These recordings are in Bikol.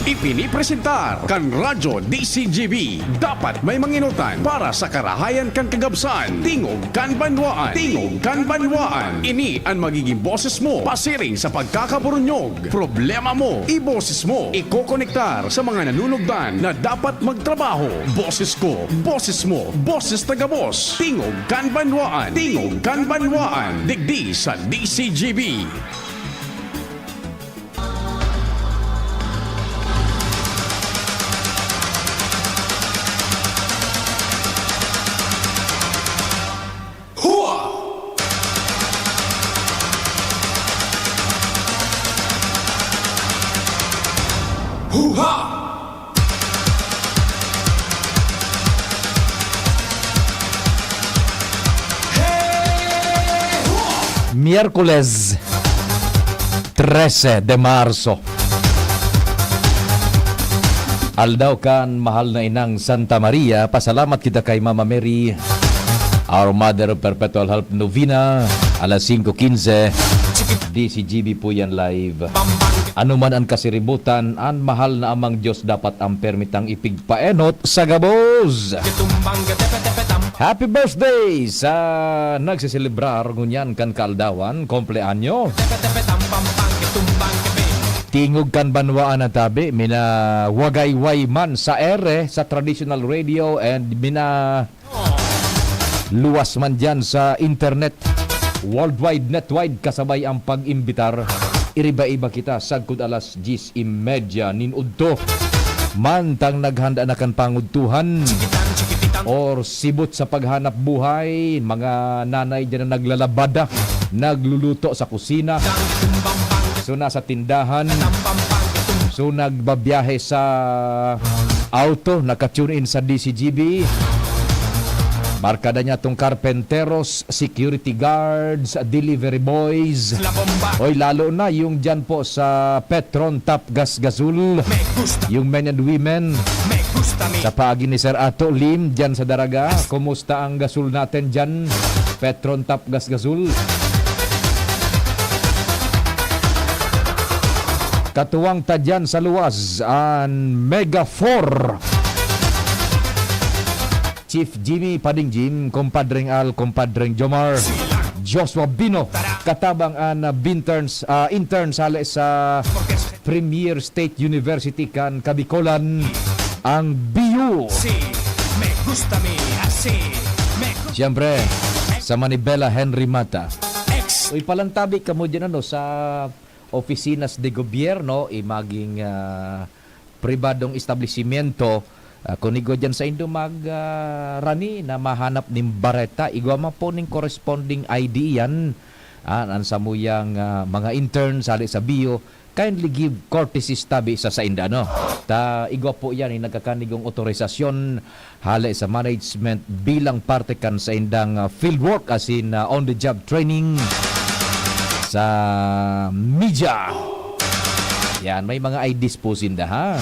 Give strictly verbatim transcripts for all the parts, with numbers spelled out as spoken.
Ipinipresentar kan Radyo D C G B. Dapat may manginotan para sa karahayan kan kagabsan. Tingog kan Banwaan. Tingog kan Banwaan. Ini an magiging boses mo pasiring sa pagkakaburunyog. Problema mo, iboses mo. Ikokonektar sa mga nanunugdan na dapat magtrabaho. Boses ko, boses mo, boses ta gabos. Tingog kan Banwaan. Tingog kan Banwaan. Digdi sa D C G B. Hua! Huha! Miyerkules, trese de Marso. Aldaw kan mahal na inang Santa Maria, pasalamat kita kay Mama Mary, Our Mother of Perpetual Help Novena, alas singko quince, D C G B po yan live. Ano man ang kasiributan, an mahal na Amang Diyos dapat an permitang ipigpaenot sa gabos. Happy birthday sa nagseselebrar ngunyan kan kaaldawan, kompleanyo. Tingog kan banwaan na tabi, minawagayway man sa ere, sa traditional radio, and mina luwas man diyan sa internet, worldwide, netwide, kasabay ang pag-imbitar. Iriba-iba kita, sagkod alas diyes y media nin udto. Mantang naghanda na kan pangudtuhan or sibot sa paghanap buhay, mga nanay diyan na naglalabada, nagluluto sa kusina. So, nasa tindahan. So, nagbabiyahe sa auto, naka-tune in sa D C G B. Barkada niya tong karpenteros, security guards, delivery boys. Oy, lalo na yung dyan po sa Petron Top Gas Gasol. Yung men and women. Sa paagi ni Sir Ato Lim, dyan sa Daraga. Kumusta ang gasol natin dyan? Petron Top Gas Gasol. Katuwang ta dyan sa luwas, an Mega four. Chief Jimmy Pading Jim, Compadreng Al, Compadreng Jomar, Joshua Bino, katabang an, ah, binterns, ah, interns hale sa Premier State University kan Kabikolan, ang B U. Si, me gusta mi, así, me gusta Siyempre, sa Manibela, Henry Mata. Ex. Uy, palantabi kamo dyan, ano, sa oficinas de gobierno, i maging, ah, pribadong establisimyento, ah, kun igwa diyan saindo mag, ah, rani na mahanap nin bareta, igwa man po nin corresponding I D iyan, ah, an samuyang, ah, mga intern hale sa B U, kindly give courtesies tabi sa sainda, no? Ta igwa po iyan, eh, nagkakanigong otorisasyon hale sa management bilang parte kan saindang, ah, fieldwork, as in, ah, on-the-job training sa media. Yan, may mga I Ds po sinda, ha?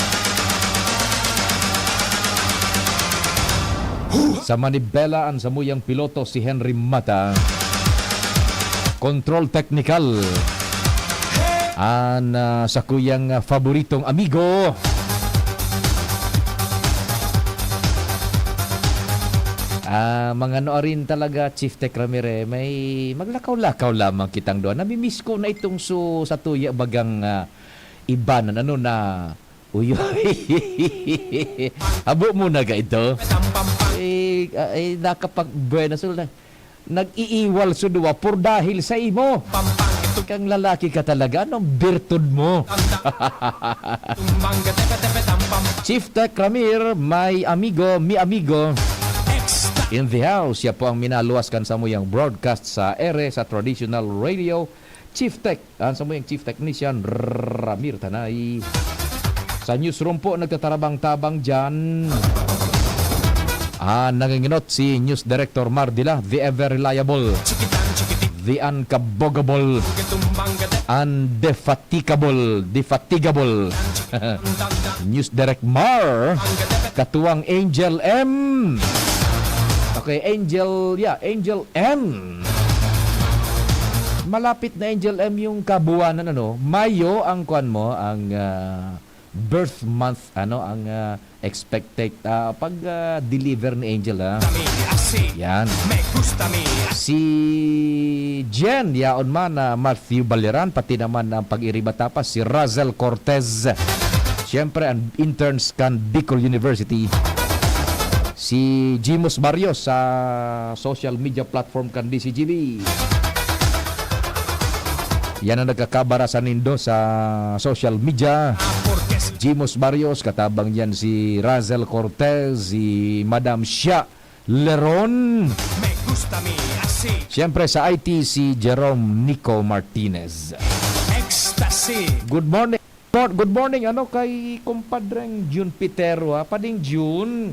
Sa Manibela, an samuyang piloto si Henry Mata. Control technical. An, ah, sakuyang, ah, paboritong amigo. Ah, mga ano rin talaga, Chief Tech Ramire, may maglakaw-lakaw lamang kitang duwa. Namimiss ko na itong su-, sa tuya bagang, ah, iba na ano na, uy, uy. Habo mo na ka ito? Eh, ah, eh, nakapag-, buenas ulit. Nag-iiwal so duwa por dahil sa imo. Kang lalaki ka talaga, anong birtud mo? Chief Tech Ramir, my amigo, mi amigo. In the house, siya po ang minaluwas kan samuyang broadcast sa ere, sa traditional radio. Chief Tech, ang samuyang Chief Technician, Ramir Tanay. Sa newsroom po, nagtatarabang-tabang dyan. Ah, nanginginot si News Director Mardila, the ever reliable, the unkabogable, undefatigable, defatigable. News Direct Mar, katuwang Angel M. Okay, Angel, yeah, Angel M. Malapit na, Angel M, yung kabuwanan, ano? Mayo ang kwan mo, ang, ah, birth month, ano, ang, ah, expected, ah, pag, ah, deliver ni Angel, ha? Gusta mi así. Yan. Me gusta mi así. Si Jen, yaon man, ah, Matthew Baleran, pati naman ang pag-iribata pa, si Razel Cortez. Siyempre, ang interns kan Bicol University. Si Jimos Barrios sa social media platform kan D C G B. Yan ang nagkakabara sa nindo sa social media. Porque si Jimos Barrios, katabang niyan si Razel Cortez, si Madam Shia Leron. Me gusta mi así. Siyempre sa I T, si Jerome Nico Martinez. Ecstasy. Good morning. Good morning, ano, kay kumpadreng June Pitero, ha? Pading June,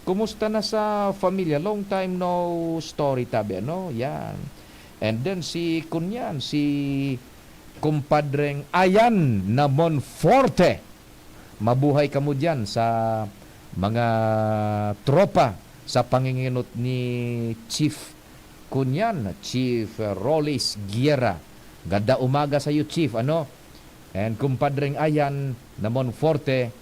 kumusta na sa familia? Long time no story, tabi, ano? Yan. And then si Kunyan, si kumpadreng Ayan na Monforte. Mabuhay kamo diyan sa mga tropa sa panginginot ni Chief Kunyan, Chief Rollis Guerra. Ganda umaga sa iyo, Chief, ano? And kumpadreng Ayan na Monforte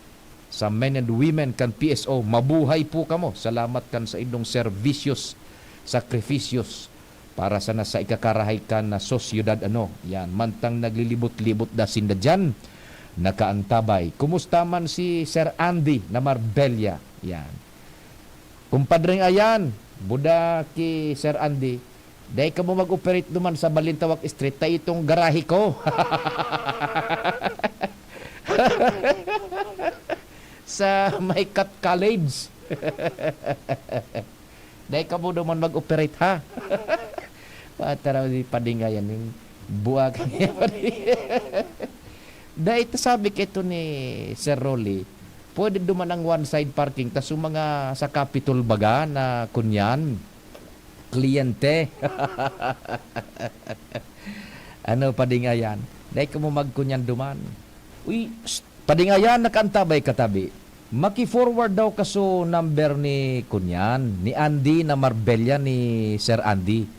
sa men and women kan P S O, mabuhay po kamo. Salamat kan sa inyong servisyos, sakrifisyos para sana sa ikakarahay kan na sosyedad, ano. Yan, mantang naglilibot-libot da sinda diyan, nakaantabay. Kumusta man si Sir Andy na Marbella? Yan. Kumpadreng Ayan, buda ki Sir Andy, dai kamo mag-operate duman sa Balintawak Street, ta itong garahe ko. Sa may Cat College. Dai kamo duman mag-operate, ha? Pataraw di padingayan ning buwag. Dai ta sabi kay ito ni Sir Rolly, pwede duman ang one side parking, tas yung mga sa Capitol baga na kunyan, kliyente. Ano, padingayan? Dai kamo magkunyan duman. Uy, pst, padingayan, nakaantabay katabi. Maki-forward daw kaso number ni kunyan, ni Andy na Marbella ni Sir Andy.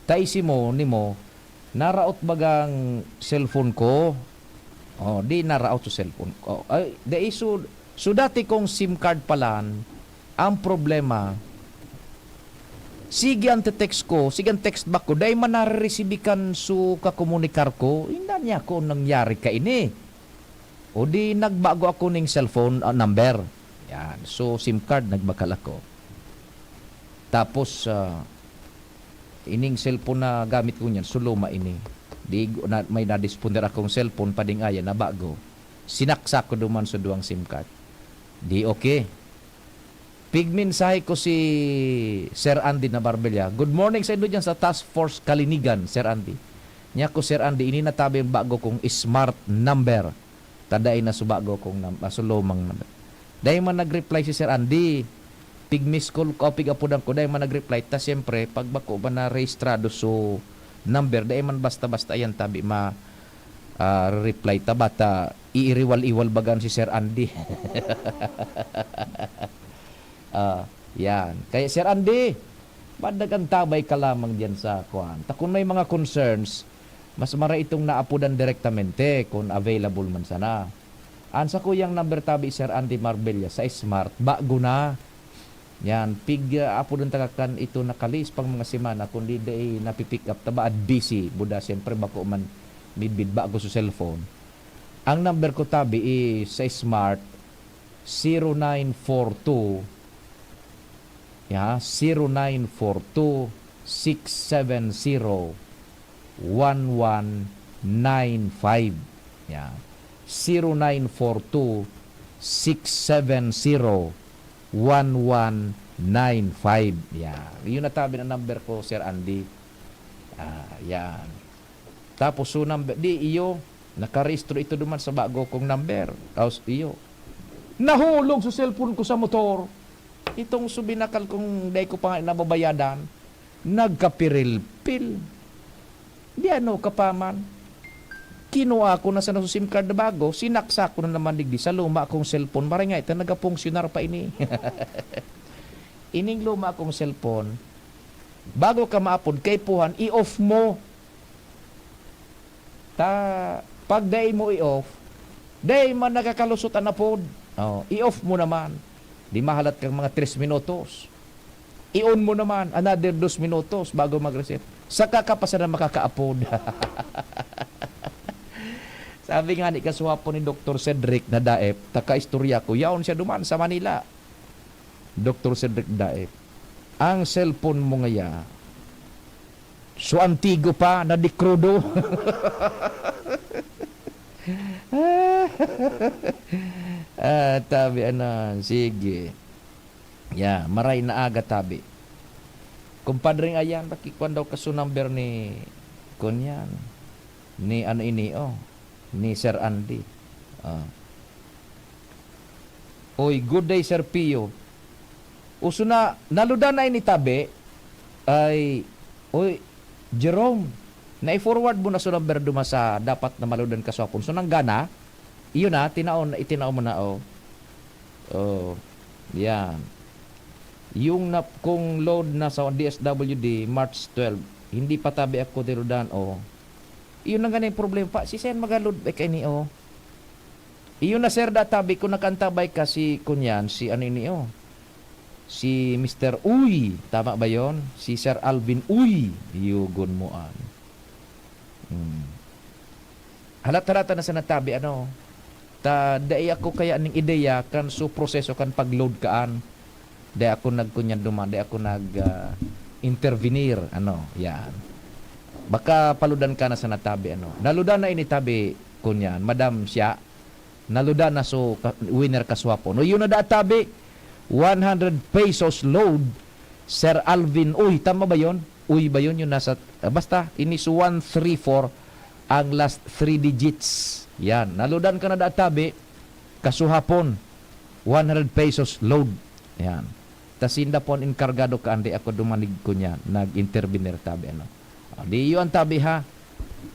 Ta isi mo, nimo, naraot bagang cellphone ko? Oh, di naraot sa cellphone ko. Ay, dai so, so dati kong SIM card palan, ang problema, sige ang te-text ko, sige ang text back ko, dai man nare-receive kan so kakomunikar ko. Inda niya ako nangyari kaini. O di nagbago ako ning cellphone, ah, number. Yan. So, SIM card, nagbakal ako. Tapos, ah, ining cellphone na gamit ko niyan, so luma ini. Di, na, may nadisponder akong cellphone, padingayan na bago. Sinaksak ko duman sa duwang SIM card. Di okay. Pigmensahe ko si Sir Andy na Barbella. Good morning sa inyo dyan sa Task Force Kalinigan, Sir Andy. Niya ko, Sir Andy, ini natabi ang bago kong smart number. Tadai na subago kong nam-, ah, sulomang number. Dai man nag-reply si Sir Andy. Pig miss call ko, pig apudan ko, dai man nag-reply. Ta siyempre, pag bako ba na rehistrado so number, dai man basta-basta yan tabi ma, ah, reply ta bata iiriwal-iwal bagan si Sir Andy. Ah, yan. Kaya Sir Andy, madag ang tabay ka lamang diyan sa kuan. Ta kun may mga concerns, mas mara itong naapudan direktamente kun available man sana. An sakuyang number tabi, Sir Andy Marbella, sa Smart, bago na. Yan, pig, ah, apudan ta kan ito nakalis pang mga semana, kundi dai napi-pick up ta ba, busy. Buda, siyempre, bako man midbid bago sa cellphone. Ang number ko tabi is sa Smart, zero nine four two, ya, zero nine four two, six seven zero, one one nine five. Ya. Zero nine four two, six seven zero, one one nine five. Ya. Yun na tabi na number ko, Sir Andy. Ah, yan. Tapos, so number, di iyo, nakarehistro ito duman sa bago kong number. Tapos, iyo. Nahulog sa cellphone ko sa motor. Itong subinakal kong dai ko pa nga nababayadan, nagkapirilpil. Di ano, kapaman. Kinua ko na sana sa SIM card na bago, sinaksak ko na naman digdi sa luma kong cellphone. Maray nga, ito nagapunksyonar pa ini. Ining luma kong cellphone, bago ka maapod, kaipuhan, i-off mo. Ta, pag dai mo i-off, Dai man nakakalusot an apod. Oh, i-off mo naman. Di mahalat kang mga tres minutos. I-on mo naman, another dos minutos bago mag-reset. Saka ka pa sana makakaapod. Sabi nga ni kasuhapon ni Doktor Cedric na Daep, taka istorya ko, yaon siya duman sa Manila. Doktor Cedric Daep, ang cellphone mo ngaya, so antigo pa, na dekrudo. Ah, tabi, ano, sige. Ya, maray na aga, tabi. Kumpadre, ayan, pakikuan daw kaso number ni, kunyan, ni ano ini, oh, ni Sir Andy. Ah. Oy, good day, Sir Pio. Uso na, naludan na ini, tabi. Ay, oy, Jerome, na-forward mo na so number duma sa dapat na maludan ka sa hapon. So, nanggana? Iyo na, tinaon, itinao mo na, oh. Oh, yan. Yung na, kung load na sa D S W D, March twelve, hindi pa tabi ako diludan, oh. Iyon ang ganang problema pa. Si Sen magalod, eh, kaini, oh. Iyo na, sir, da tabi ko nakantabay ka si kunyan, si ano ini, oh. Si Mister Uy, tama ba yon? Si Sir Alvin Uy, yugon mo an. Hmm. Halat-halata na sa natabi, ano, ta dai ako kaya ning ideya kan su proseso kan pag-load kaan. Dai ako nagkunyan duman, dai ako nag, ah, intervenir, ano, yan. Baka paludan ka na sa natabi, ano. Naludan na ini tabi, kunyan, madam siya. Naludan na so ka-, winner kaswapon. No, yun na da tabi, one hundred pesos load, Sir Alvin. Uy, tama ba yon? Uy ba yon? Yung nasa, ah, basta, ini so one three four ang last three digits. Yan, naludan ka na da tabi, kasuhapon, one hundred pesos load. Yan. Ta sinda pon enkargado ka, andi ako dumanig ko niya, nag-intervenir tabi, ano. Ah, di iyo ang tabi, ha?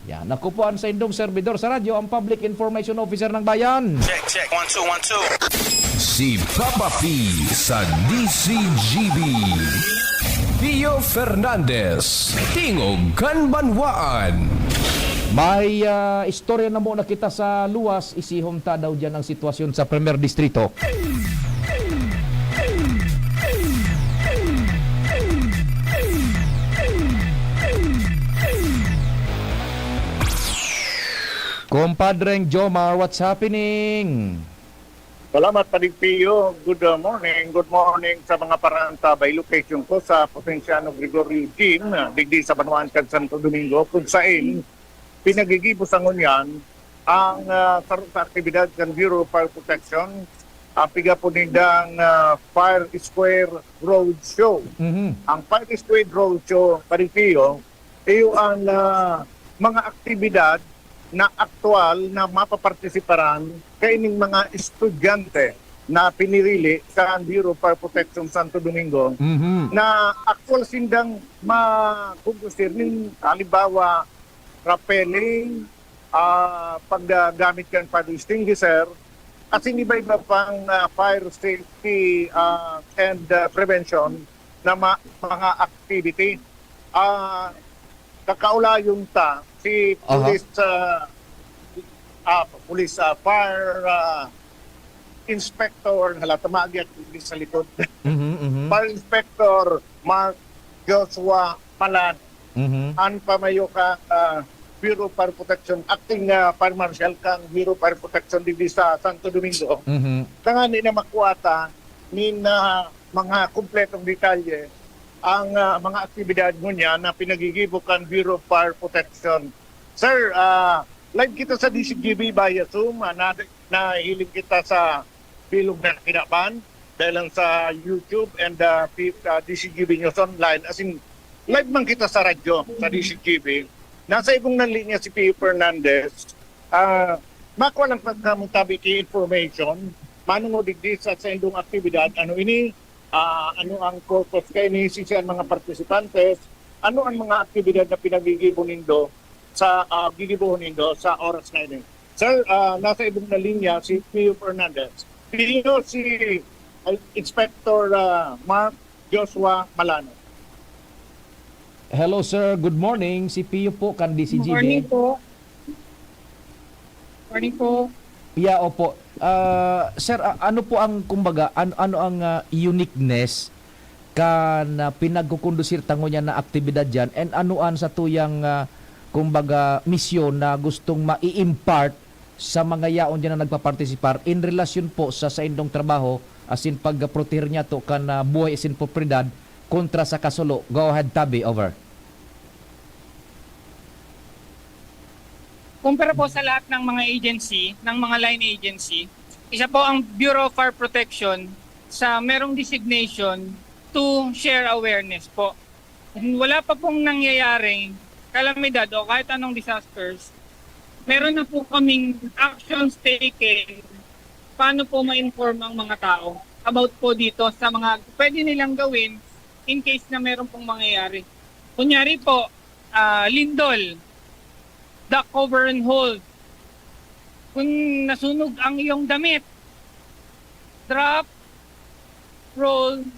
Yan. Ako po ang saindong servidor sa radyo, ang Public Information Officer ng Bayan. Check, check. One, two, one, two. Si Papa P sa D C G B. Pio Fernandez, Tingog kan Banwaan. May, ah, istorya na muna kita sa luwas. Isihom ta daw diyan ang sitwasyon sa Primer Distrito. Compadreng Jomar, what's happening? Salamat, Padre Pio. Good, uh, morning. Good morning sa mga parantabay. Location ko sa Provinciano Gregorio Gym, uh, digdi sa Banwaan kan Santo Domingo, kung sain pinagigibo sa ngunyan ang, ah, saro sa aktibidad kan Bureau of Fire Protection, ang piga po nindang, ah, Fire Square Road Show. Mhm. Ang Fire Square Road Show, Padre Pio, iyo ang, ah, mga aktibidad na aktual na mapapartisiparan kaining mga estudyante na pinirili sa Bureau of Fire Protection Santo Domingo Mhm. na aktual sindang magugusir nin, halimbawa, rappelling, ah, paggamit kan fire extinguisher, asin iba-iba pang, ah, fire safety, ah, and, ah, prevention na ma-, mga activity. Ah, kakaulayon ta, si Aha. Police, ah, ah, Police, ah, Fire, ah, Inspector, hala, tama, agyat, sa likod. Mhm, mhm. Fire Inspector Mark Joshua Malan. Mhm. An pamayo kan, ah, Bureau of Fire Protection, acting, ah, Fire Marshal kan Bureau of Fire Protection digdi sa Santo Domingo. Mhm. Tangani na makuha ta nin, ah, mga kumpletong detalye ang, ah, mga aktibidad ngunyan na pinagigibo kan Bureau of Fire Protection. Sir, ah, live kita sa D C G B via Zoom. Ah, na-, nahiling kita sa bilog na kinaban dahil lang sa YouTube and, ah, P-, ah, D C G B News Online. As in, live man kita sa radyo, sa D C G B. Nasa ibong na linya si Pio Fernandez. Ah, makuha lang pa kamo tabi ki information, manungod digdi sa saindong aktibidad, ano ini, ah, ano ang purpose kaini, sisay an mga partisipantes, ano ang mga aktibidad na pinagigibo nindo sa, ah, gigibohon nindo sa oras na ini. Sir, ah, nasa ibong na linya si Pio Fernandez. Pio, si, ah, Inspector, ah, Mark Joshua Malano. Hello, sir. Good morning. Si Pio po, kan D C G B. Morning po. Morning po. Yeah, opo. Ah, sir, a-, ano po ang, kumbaga, an-, ano ang, ah, uniqueness kan, ah, pinagkukondusir ta ngunyan na aktibidad diyan, and ano an satuyang, ah, kumbaga, misyon na gustong mai-impart sa mga yaon diyan na nagpapartisipar in relasyon po sa saindong trabaho, asin pagproteher niyato kan, ah, buhay asin propiedad kontra sa kasulo? Go ahead, Tabi. Over. Kumpara po sa lahat ng mga agency, ng mga line agency, isa po ang Bureau of Fire Protection sa merong designation to share awareness po. Wala pa pong nangyayaring kalamidad o kahit anong disasters, meron na po kaming actions taken paano po ma-inform ang mga tao about po dito sa mga pwede nilang gawin in case na meron pong mangyayari. Kunyari po, ah, lindol, duck cover and hold. Kung nasunog ang iyong damit, drop, roll,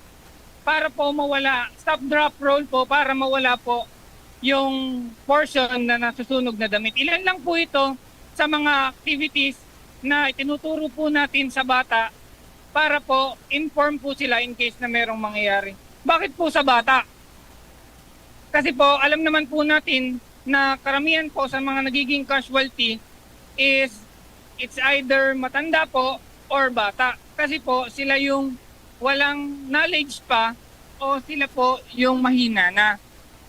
para po mawala, stop, drop, roll po para mawala po yung portion na nasusunog na damit. Ilan lang po ito sa mga activities na itinuturo po natin sa bata para po inform po sila in case na merong mangyayari. Bakit po sa bata? Kasi po, alam naman po natin na karamihan po sa mga nagiging casualty is it's either matanda po or bata. Kasi po, sila yung walang knowledge pa o sila po yung mahina na.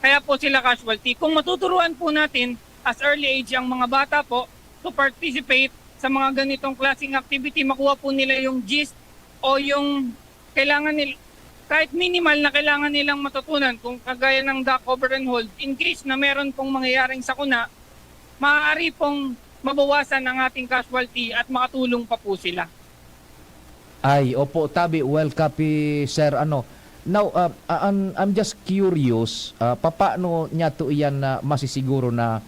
Kaya po sila casualty. Kung matuturuan po natin as early age ang mga bata po to participate sa mga ganitong klaseng activity, makuha po nila yung gist o yung kailangan nil-, kahit minimal na kailangan nilang matutunan, kung kagaya ng duck cover and hold, in case na meron pong mangyayaring sakuna, maaari pong mabawasan ang ating casualty at makatulong pa po sila. Ay, opo, tabi, well copy, sir. Ano, now, ah, ah, an-, I'm just curious, ah, papaano niyato iyan na masisiguro na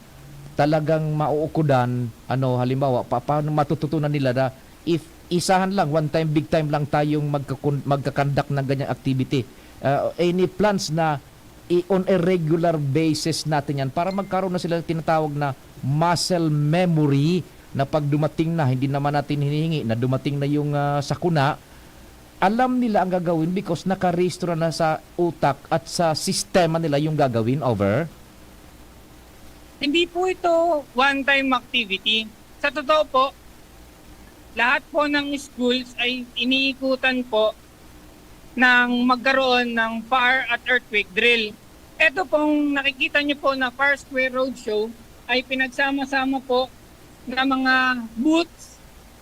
talagang mauukodan, ano, halimbawa, pa-, paano matututunan nila na if isahan lang, one time, big time lang tayong magkakon-, magkakandak ng ganyang activity? Ah, any plans na i-, on a regular basis natin yan para magkaroon na sila ng tinatawag na muscle memory na pag dumating na, hindi naman natin hinihingi na dumating na yung, ah, sakuna, alam nila ang gagawin because nakarehistro na sa utak at sa sistema nila yung gagawin? Over. Hindi po ito one-time activity. Sa totoo po, lahat po ng schools ay iniikutan po ng magkaroon ng fire at earthquake drill. Ito pong nakikita niyo po na Fire Square Roadshow ay pinagsama-sama po ng mga booths,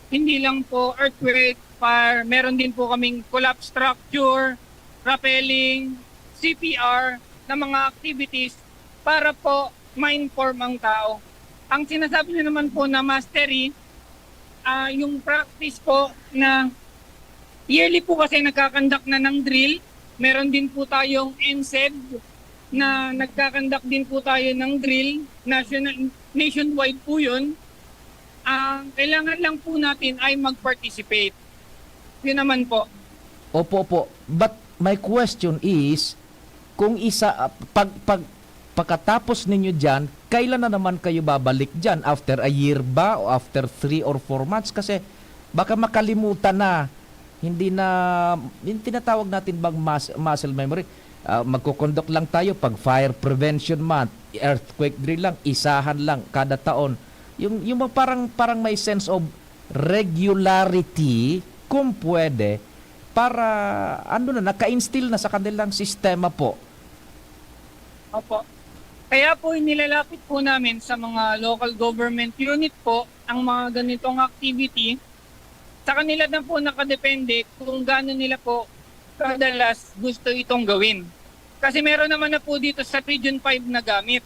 hindi lang po earthquake, fire, meron din po kaming collapse structure, rappelling, C P R na mga activities para po ma-inform ang tao. Ang sinasabi niyo naman po na mastery, ah, yung practice po na yearly po kasi nagkakandak na ng drill. Meron din po tayong N S E D na nagkakandak din po tayo ng drill. National, nationwide po yun. Ah, kailangan lang po natin ay mag-participate. Yun naman po. Opo, opo. But my question is, kung isa, ah, pag, pag, pagkatapos ninyo diyan, kailan na naman kayo babalik diyan? After a year ba o after three or four months? Kasi baka makalimutan na, hindi na, yung tinatawag natin bang mus-, muscle memory. Ah, magko-conduct lang tayo pag Fire Prevention Month, earthquake drill lang, isahan lang kada taon. Yung, yung bang parang, parang may sense of regularity, kung pwede, para, ano na, naka-instill na sa kanilang sistema po. Opo. Kaya po, inilalapit po namin sa mga local government unit po ang mga ganitong activity. Sa kanila na po nakadepende kung gaano nila po kadalas gusto itong gawin. Kasi meron naman na po dito sa Region five na gamit.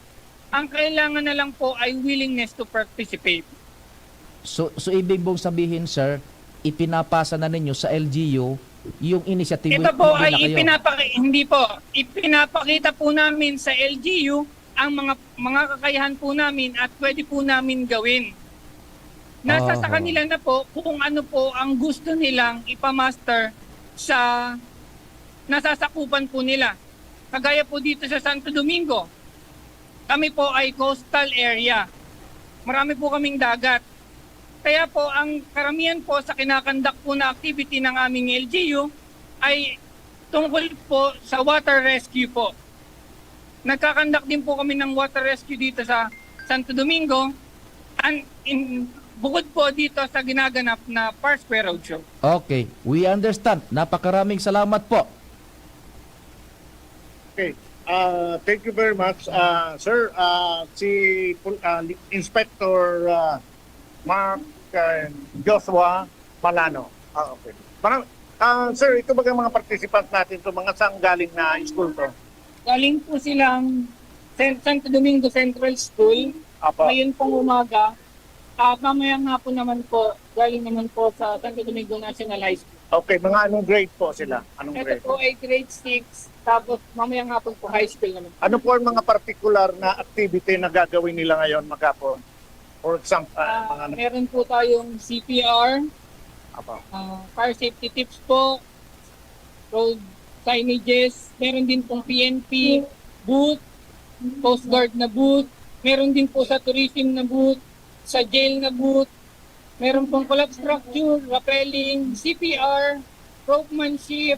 Ang kailangan na lang po ay willingness to participate. So, so ibig mong sabihin, sir, ipinapasa na ninyo sa L G U yung initiative, Ito po hindi na ay kayo? ipinapaki-, hindi po. Ipinapakita po namin sa L G U ang mga, mga kakayahan po namin at pwede po namin gawin. Nasa sa Oho. kanila na po kung ano po ang gusto nilang ipamaster sa nasasakupan po nila. Kagaya po dito sa Santo Domingo, kami po ay coastal area. Marami po kaming dagat. Kaya po, ang karamihan po sa kinakandak po na activity ng aming L G U ay tungkol po sa water rescue po. Nagkakandak din po kami ng water rescue dito sa Santo Domingo, and in, bukod po dito sa ginaganap na Par Square Road Show. Okay, we understand. Napakaraming salamat po. Okay. Uh, thank you very much, uh, sir. Uh, si Pul- uh, Inspector uh, Mark uh, Joshua Malano. Ah, okay. Parang, uh, sir, ito ba yung mga participants natin to, mga saan galing na school to? Galing po silang San- Santo Domingo Central School. Apo. Ngayon pong umaga, at mamayang hapon naman po, galing naman po sa Santo Domingo National High School. Okay, mga anong grade po sila? Anong Ito grade? po ay grade six, tapos mamayang hapon po high school naman. Ano po ang mga particular na activity na gagawin nila ngayon maghapon? For example, ah, Ah, mga meron po tayong C P R, Apo. ah, fire safety tips po, road signages, meron din pong P N P booth, Coast Guard na booth, meron din po sa tourism na booth, sa jail na booth, meron pong collapse structure, rappelling, C P R, ropemanship.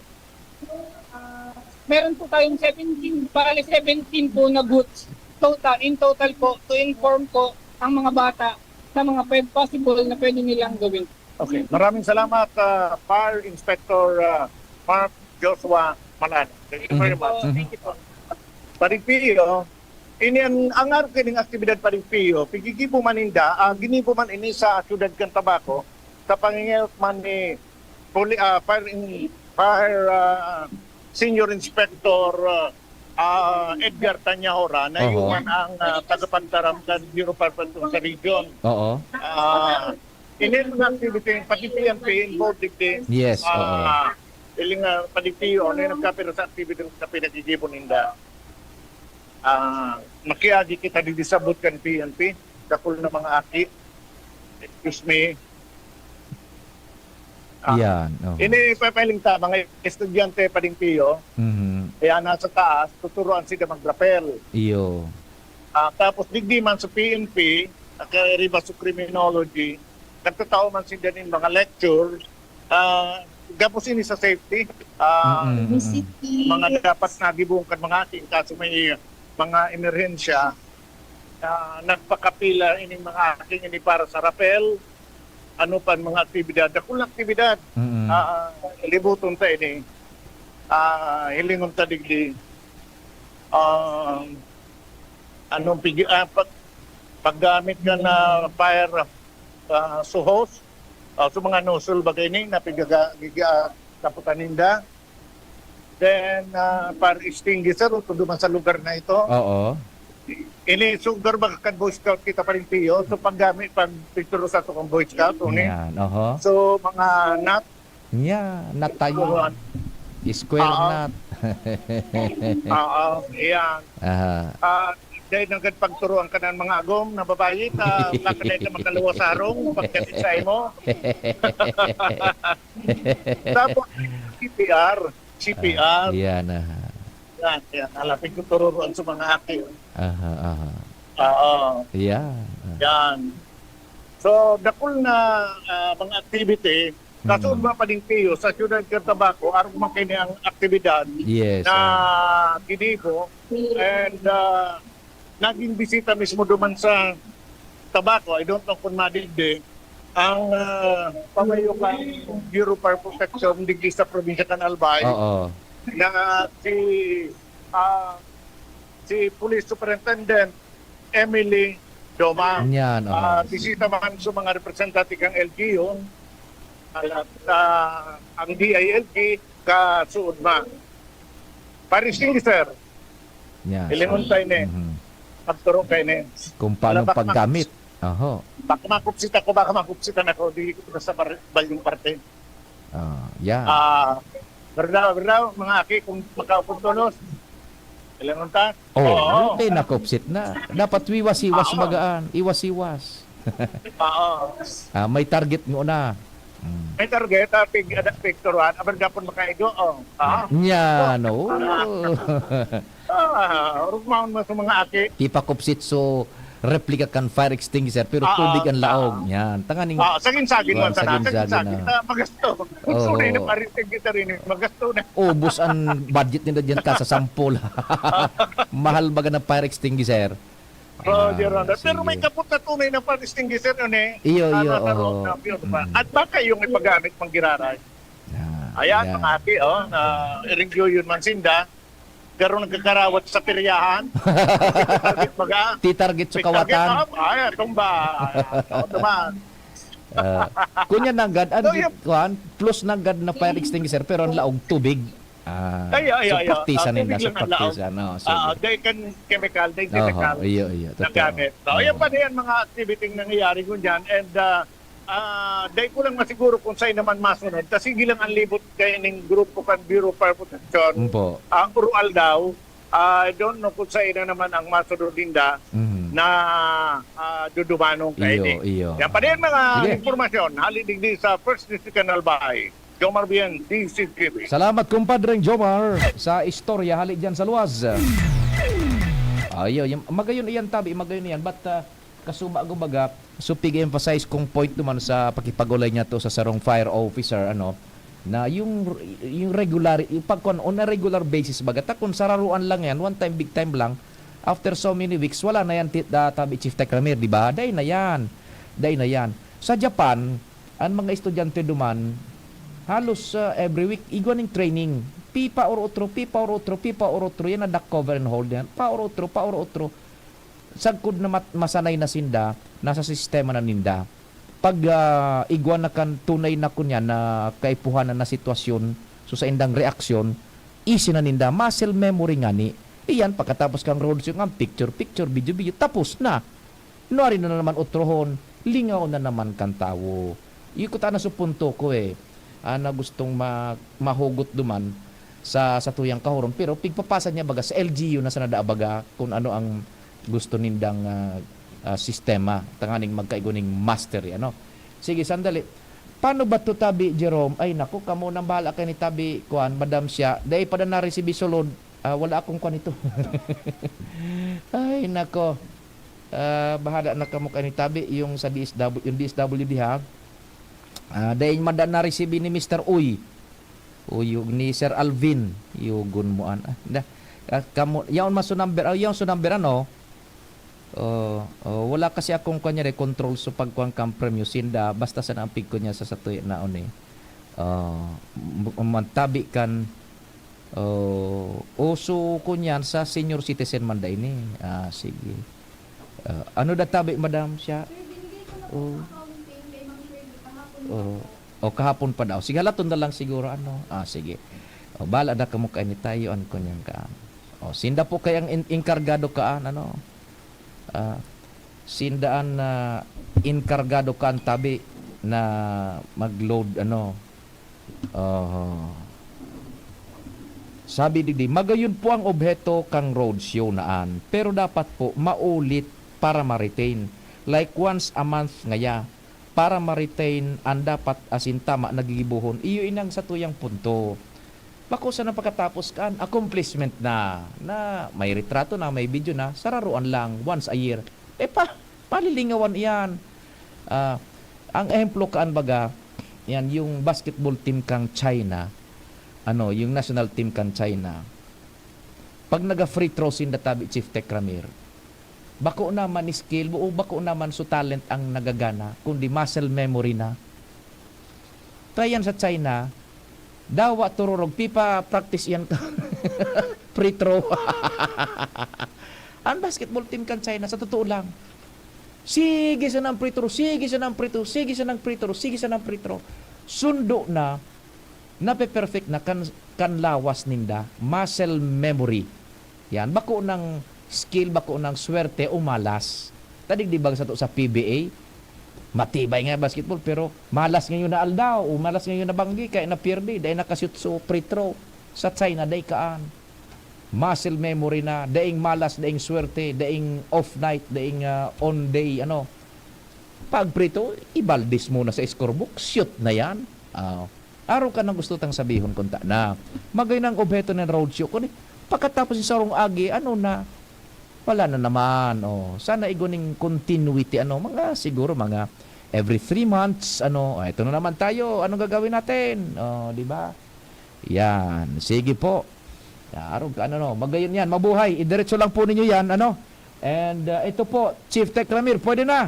Ah, meron po tayong seventeen, bale seventeen po na booths total, in total po, to inform po ang mga bata sa mga pwed-, possible na pwede nilang gawin. Okay. Maraming salamat, ah, Fire Inspector ah, Mark Joshua Malan. Thank you very much. So, thank you po. Paring Pio, ini ang, ang arog kining aktibidad, Paring Pio, pigigibo man ninda, ah, ginibo man ini sa siyudad kan Tabaco, sa pangingilot man ni Puli, ah, Fire, in, Fire ah, Senior Inspector ah, ah, Edgar Tanyahora, na Oho. man ang ah, tagapagtaram kan Bureau of Fire Protection sa region. Oo. Ah, ini mga activity, pati P N P involved digdi. Yes, Ah, iling uh, pati P O, ano yung nagkapira sa activity sa pinagigibo ninda? Ah, makiagi kita digdi sa booth kan P N P, dakul na mga aki. Excuse me. Ah, Yan. Oh. Ini papaling ta, mga estudyante, Paring Pio, Mhm. kaya nasa taas, tuturuan sila mag-rappel. Iyo. Ah, tapos digdi man sa P N P, kay Riba sa Criminology, nagtatao man sila nin mga lecture, ah, gabos ini sa safety. Ah, Mm-mm, mm-mm. mga dapat nagibong kan mga aking kaso may mga emerhensya na nagpakapila ining mga aking ini para sa rappel, ano pa ang mga aktibidad, dakul na aktibidad. Mm-mm. Ah, libuton ta ini. Ah, hilingon ta digdi. Ah, anong pigi ah, pag, paggamit ka na fire ah, so hose, ah, so mga nozzle bagay ni na pigaga giga taputan ninda. Then ah, fire extinguisher o tudo man sa lugar na ito. Oo. Ini sugar baka kan Boy Scout kita, Paring Pio. So paggamit pag picture sa tukang Boy Scout, uni. Yan. Oho. So mga nut, Yan. Natayo. Square Oo. nut. Oo, iyan. Aha. Ah, dahil nagad pagturuan ka ng mga agom na babae, ta, baka dahil ka makaluwas sa harong, pagkatid sa imo. Tapos, C P R. C P R. Yan. Aha. Yan, yan. Alapin ko tururuan sa mga aki. Aha, aha. Oo, Yan. yan. So, dakul na ah, mga activity. Kaso Mm. ba, Paring Pio, sa siyudad kan Tabaco, arog man kini ang aktibidad Yes. na ah. ginibo. And ah, naging bisita mismo duman sa Tabaco. I don't know kung madigdi. Ang ah, pamayo kan Bureau of Fire Protection digdi sa probinsya kan Albay Oo. na si ah, si Police Superintendent Emily Doma. Yan. Ah, Oh. bisita man sa mga representante kang L G U, at ah, ang D I L G kasuod man. Paring Pio, sir, Yan. Ilingon tayo ni. Mhm. Pagturo kayo ni. Kung paano Wala ba paggamit. Oho. Baka makupsit ako, baka makupsitan ako, di ko sa bar- balyong parte. Ah, yan. Ah, berdaw, berdaw, mga aki, kung makaupod tolos. Ilangon ta? Oh, Oo. okay, nakupsit na. Dapat iwas-iwas Oo. magaan. Iwas-iwas. Oo. Ah, may target mo na. Mm. May target, ah, pig, ada, picturean, aber dapat makaigo, oh. Ah. Yan, oh. Ah, rugmaon mo sa mga aki. Kipakupsit so replika kan fire extinguisher, pero Oo, tubig ang laog. Oo. Yan. Tanganing, Ah, sagin-sagin kuwan, man sana, sagin-sagin sagin-sagin. na. Ah, magasto. Kung Oo. tunay na fire extinguisher ini, magasto na. Ubos ang budget nila diyan ka sa sampol. Mahal baga ng fire extinguisher. Roger, Ah, Roger. Pero may sige. kapot na tunay na fire extinguisher yun eh. Iyo, Ah, iyo, nasa oho. road na yun, di ba? Mm. At baka yung ipagamit pang giraray. Ah, Ayan, yan. mga aki, oh, na ringyo yun man sinda. Garo nagkakarawat sa piryahan. Target baga. Ti target sa Ti target, kawatan. oh, ay, tumba. Ay, tumba. Ah, kunya nanggad, ang So, yun. kuwan, plus nanggad na fire extinguisher, pero ang laog tubig. Ah, Ay, ay, so, ay, ay. practice-an Ah, ninda, tubig so, lang ang laog. practice-an, oh, sige. Ah, dahil kan chemical, dahil Oho, chemical iyo, iyo, na totoo. gamit. So, ayan Oho. pa rin ang mga activity nangyayari ngunyan. And, ah, ah, dahil ko lang masiguro kung saan naman masunod. Kasi gilang ang libot kaya ning grupo kan Bureau of Fire Protection, Opo. ah, Uru Aldaw, ah, I don't know kung saan na naman ang masunod ninda Mhm. na, ah, dudumanon Iyo, kaini. iyo. Yan pa rin mga Sige. impormasyon. Hali digdi sa First District Canal Bay. Jomar Bien, D C T V. Salamat, kumpadreng Jomar, sa istorya hali diyan sa luwas. Ayo, yung, magayon iyan, tabi, magayon iyan. But, ah, kasuba ko baga, so pig-emphasize kong point naman sa pakipag-ulay niya to sa sarong fire officer, ano, na yung, yung regular, yung pag, on a regular basis baga, ta kung sararuan lang yan, one time, big time lang, after so many weeks, wala na yan, tit-, ah, tabi, Chief Tekramir, di ba? Dai na yan. Dai na yan. Sa Japan, An mga estudyante duman, halos, ah, every week, igwa ning training. Pipa or otro, pipa or otro, pipa or otro, yan na duck cover and hold yan. Pa or otro, pa or otro. Sagkod na mat-, masanay na sinda, nasa sistema na ninda. Pag, ah, igwa na kan tunay na kunyan na kaipuhan na, na sitwasyon, so sa indang reaksyon, easy na ninda, muscle memory ngani. Iyan, pagkatapos kang roadshow, ang picture-picture, video-video, tapos na. Nuari na naman otrohon, lingaw na naman kan tawo. Iyo ko ta na su punto ko eh, ah, na gustong ma-, mahugot duman sa, sa tuyang kahuron. Pero pigpapasa niya baga sa L G U na sana daa baga kung ano ang gusto nindang, ah, ah, sistema. Tanganing magkaigo ning mastery, ano? Sige, sandali. Paano ba to, Tabi Jerome? Ay, naku, kamo nang bahala kay ni Tabi, kuan, Madam siya. Dai pa na na-receive sulod. Ah, wala akong kuan ito. Ay, nako. Ah, bahala na kamo kay ni Tabi, yung sa D S W, yung D S W D ha. Ah, dai mada na-receive ni Mister Uy. O yung ni Sir Alvin, yugon mo an-, ah, da, ah, kamo, yaon man so number, ah, yaon so number, ano? Oh, oh, wala kasi akong kuan niya, eh, control so pagkuan kang premyo sinda, basta sa nampig ko niya sa satuya naon, eh. Ah, m-, mantabi kan, oh, uso ko niyan sa senior citizen man da ini. Ah, sige. Ah, ano da tabi, madam, siya? Sir, binigay ko na po Oh. sa accounting kay Ma'am Shirley kahapon pa Oh. po. O, kahapon pa daw. Sige, halaton na lang siguro, ano. Ah, sige. O, bahala na kamo kay ni tayo, an ko niyang kaan. O, sinda po kay ang in-, inkargado kaan, ano. Ah, sinda an, ah, inkargado kaan tabi na mag-load, ano. Oho. Sabi digdi, magayon po ang obheto kang roadshow naan, pero dapat po maulit para ma-retain. Like once a month ngaya, para ma-retain an dapat asin tama na gigibohon. Iyo inang satuyang punto. Bako sana pakatapos kan accomplishment na, na may retrato na, may video na, sararuan lang, once a year. E pa, palilingawan iyan. Ah, ang ehemplo kaan baga, yan, yung basketball team kang China, ano, yung national team kang China, pag naga-free throw sinda tabi, Chief Tekramir, bako naman skill, o bako naman so talent ang nagagana, kundi muscle memory na. Kaya yan sa China, dawa tururog, pipa-practice yan ka. Free throw. Ang basketball team kan China, sa totoo lang, sige sanang free throw, sige sanang free throw, sige sanang free throw, sige sanang free throw. Sundo na, nape-perfect na kan, kan lawas ninda, muscle memory. Yan, bako nang skill, bako nang swerte o malas. Tadig di ba sa to sa P B A? Matibay nga basketball, pero malas ngayon na aldaw, o malas ngayon na banggi, kaya na pierde, dahil nakashoot so free throw. Sa China, dahil kaan. Muscle memory na, daing malas, daing swerte, daing off night, daing, ah, on day, ano. Pag free throw, ibaldis mo na sa scorebook, shoot na yan. Ah, araw ka nang gusto tang sabihon, kunta na. Magay nang obheto ng roadshow. Kung pakatapos yung sarong agi, ano na, Wala na naman, oh. Sana igo ning continuity, ano, mga, siguro mga every three months, ano, oh, eto na naman tayo, anong gagawin natin? Oh, di ba? Yan, sige po. Arog ka, ano, no? Magayon yan, mabuhay. Idiretso lang po ninyo yan, ano? And, uh, ito po, Chief Tech Ramir, pwede na.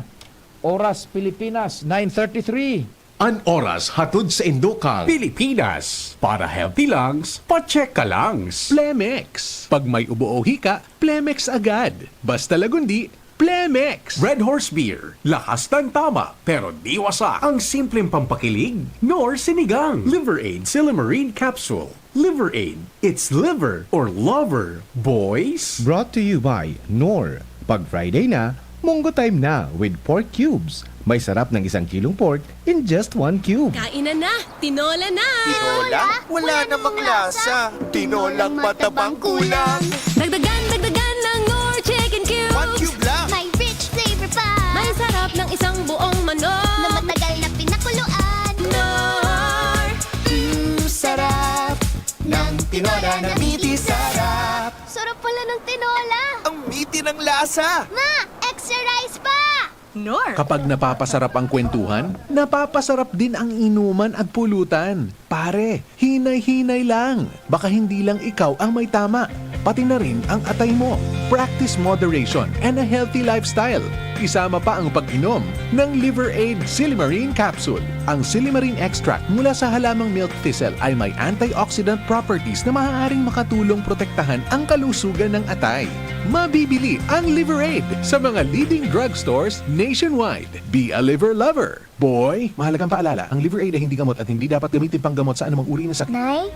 Oras Pilipinas, nine thirty-three. An oras hatod sa Indokang Pilipinas. Para healthy lungs, pa-check ka lungs. Plemex. Pag may ubo o hika, Plemex agad. Basta Lagundi, Plemex. Red Horse Beer. Lakas ng tama, pero di wasak. Ang simpleng pampakilig, Nor Sinigang. Liver Aid Silymarin Capsule. Liver Aid. It's liver or lover, boys. Brought to you by Knorr. Pag Friday na, Munggo Time na with Pork Cubes. May sarap ng isang kilong pork in just one cube. Kainan na! Tinola na! Tinola? Wala namang lasa. Tinolang matabang kulang. Dagdagan, dagdagan ng Knorr Chicken Cubes! One cube lang. May rich flavor pa. May sarap ng isang buong manok. Na matagal na pinakuluan. Knorr! Mm, sarap ng tinola na miti sarap. Sarap pala ng tinola. Ang miti ng lasa. Ma, extra rice pa! Knorr. Kapag napapasarap ang kwentuhan, napapasarap din ang inuman at pulutan. Pare, hinay-hinay lang. Baka hindi lang ikaw ang may tama, pati na rin ang atay mo. Practice moderation and a healthy lifestyle. Isama pa ang pag-inom ng Liver Aid Silymarin Capsule. Ang silymarin extract mula sa halamang milk thistle ay may antioxidant properties na maaaring makatulong protektahan ang kalusugan ng atay. Mabibili ang Liver Aid sa mga leading drugstores nationwide. Be a liver lover. Boy, mahalagang paalala, ang Liver Aid ay hindi gamot at hindi dapat gamitin panggamot sa anumang uri ng sakit. Nay,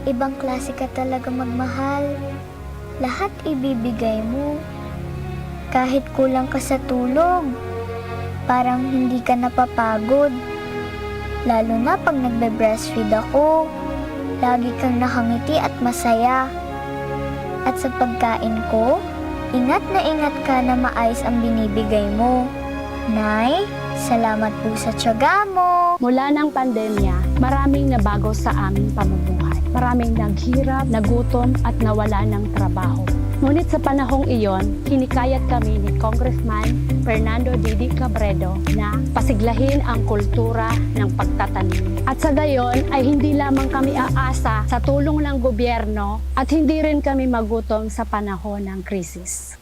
ibang klase ka talaga magmahal. Lahat ibibigay mo. Kahit kulang ka sa tulog, parang hindi ka napapagod. Lalo na pag nagbe-breastfeed ako, lagi kang nakangiti at masaya. At sa pagkain ko, ingat na ingat ka na maayos ang binibigay mo. Nay, salamat po sa tiyaga mo. Mula ng pandemya, maraming nabago sa aming pamumuhay. Maraming naghirap, nagutom, at nawala ng trabaho. Ngunit sa panahong iyon, hinikayat kami ni Congressman Fernando Didi Cabredo na pasiglahin ang kultura ng pagtatanim. At sa gayon ay hindi lamang kami aasa sa tulong ng gobyerno at hindi rin kami magutom sa panahon ng krisis.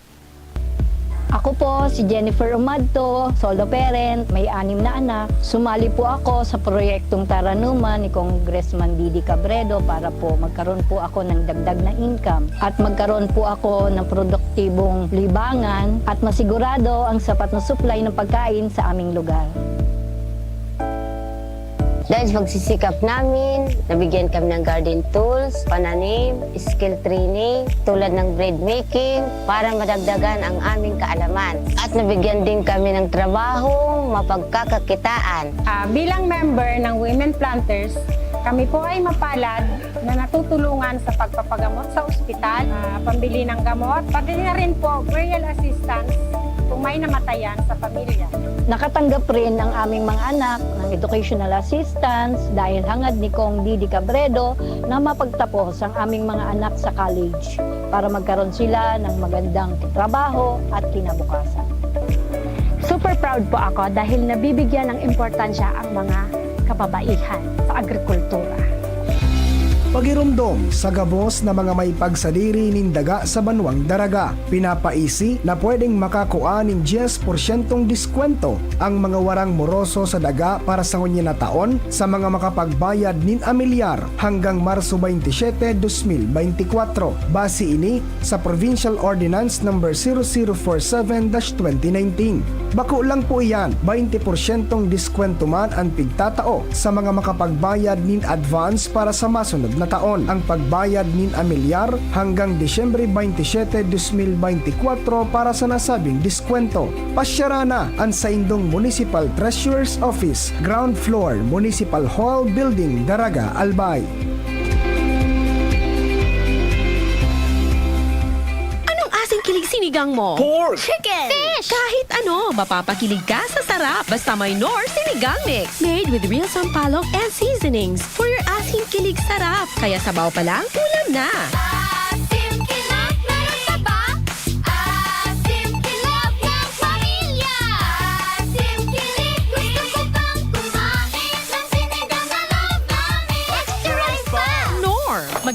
Ako po si Jennifer Umadto, solo parent, may anim na anak. Sumali po ako sa proyektong Taranuman ni Congressman Didi Cabredo para po magkaroon po ako ng dagdag na income at magkaroon po ako ng produktibong libangan at masigurado ang sapat na supply ng pagkain sa aming lugar. Dahil sa pagsisikap namin, nabigyan kami ng garden tools, pananim, skill training, tulad ng bread making, para madagdagan ang aming kaalaman. At nabigyan din kami ng trabahong mapagkakakitaan. Ah, bilang member ng Women Planters, kami po ay mapalad na natutulungan sa pagpapagamot sa ospital, ah, pambili ng gamot, pati na rin po burial assistance kung may namatayan sa pamilya. Nakatanggap rin ang aming mga anak ng educational assistance dahil hangad ni Cong Didi Cabredo na mapagtapos ang aming mga anak sa college para magkaroon sila ng magandang trabaho at kinabukasan. Super proud po ako dahil nabibigyan ng importansya ang mga kababaihan sa agrikultura. Pagiromdom sa gabos na mga may pagsadiri nin daga sa banwang Daraga. Pinapaisi na pwedeng makakua nin dyes porsyentong diskwento ang mga warang moroso sa daga para sa ngunyan na taon sa mga makapagbayad nin amilyar hanggang Marso baynte siyete, dos mil baynte kwatro. Base ini sa Provincial Ordinance Number zero zero four seven dash twenty nineteen. Bako lang po iyan, baynte porsyentong diskwento man an pigtatao sa mga makapagbayad nin advance para sa masunod na taon. Ang pagbayad nin amilyar hanggang Disyembre baynte siyete, dos mil baynte kwatro para sa nasabing diskwento. Pasyara na an saindong Municipal Treasurer's Office, ground floor, Municipal Hall Building, Daraga, Albay. Anong asing kilig sinigang mo? Pork! Chicken! Fish! Kahit ano, mapapakilig ka sa sarap. Basta may Knorr Sinigang Mix. Made with real sampalok and seasonings. For your asing kilig sarap. Kaya sabaw pa lang, ulam na. Asim kilig, meron ka ba?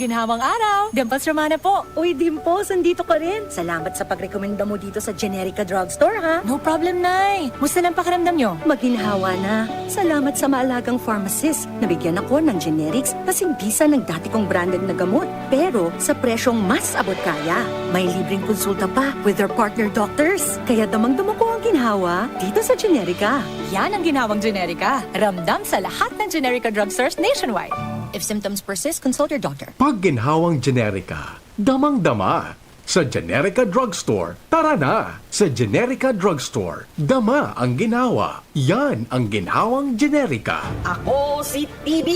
Ginhawang araw! Dimples Romana po. Uy, Dimples, andito ka rin. Salamat sa pagrekomenda mo dito sa Generica Drugstore, ha? No problem, Nay. Musta lang pakiramdam nyo? Maginhawa na. Salamat sa maalagang pharmacist. Nabigyan ako ng generics kasing bisa ng dati kong branded na gamot. Pero sa presyong mas abot kaya. May libreng konsulta pa with their partner doctors. Kaya damang-dama ko ang ginhawa dito sa Generica. Yan ang ginhawang Generica. Ramdam sa lahat ng Generica drugstores nationwide. If symptoms persist, consult your doctor. Pag ginhawang Generica, damang-dama. Sa Generica Drugstore, tara na! Sa Generica Drugstore, dama ang ginhawa. Yan ang ginhawang Generica. Ako si T B.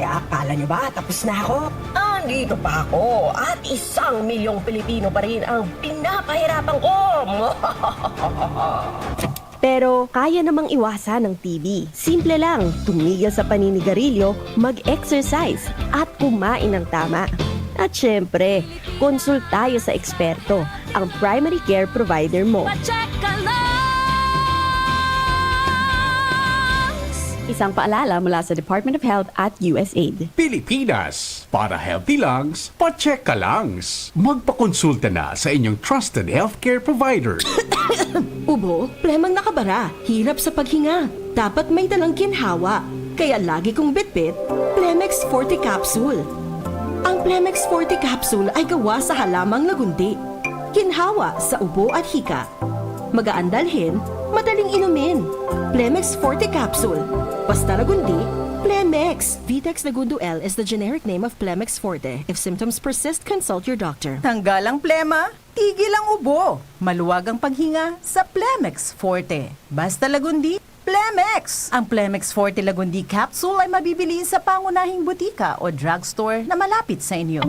Akala nyo ba tapos na ako? Andito pa ako at isang milyong Pilipino pa rin ang pinapahirapan ko. Pero kaya namang iwasan ng T B. Simple lang, tumigil sa paninigarilyo, mag-exercise, at kumain ng tama. At syempre, konsultayo sa eksperto, ang primary care provider mo. Pacheck ka lang! Isang paalala mula sa Department of Health at U S A I D. Pilipinas, para healthy lungs, pacheck ka lungs. Magpakonsulta na sa inyong trusted healthcare provider. Ubo, plemang nakabara, hirap sa paghinga. Dapat may dalang ginhawa. Kaya lagi kong bitbit, Plemex Forte Capsule. Ang Plemex Forte Capsule ay gawa sa halamang lagundi. Ginhawa sa ubo at hika. Magaan dalhin, madaling inumin. Plemex Forte Capsule. Basta lagundi, Plemex. Vitex Lagundo L is the generic name of Plemex Forte. If symptoms persist, consult your doctor. Tanggal ang plema, tigil ang ubo, maluwag ang paghinga sa Plemex Forte. Basta Lagundi, Plemex! Ang Plemex Forte Lagundi Capsule ay mabibili sa pangunahing butika o drugstore na malapit sa inyo.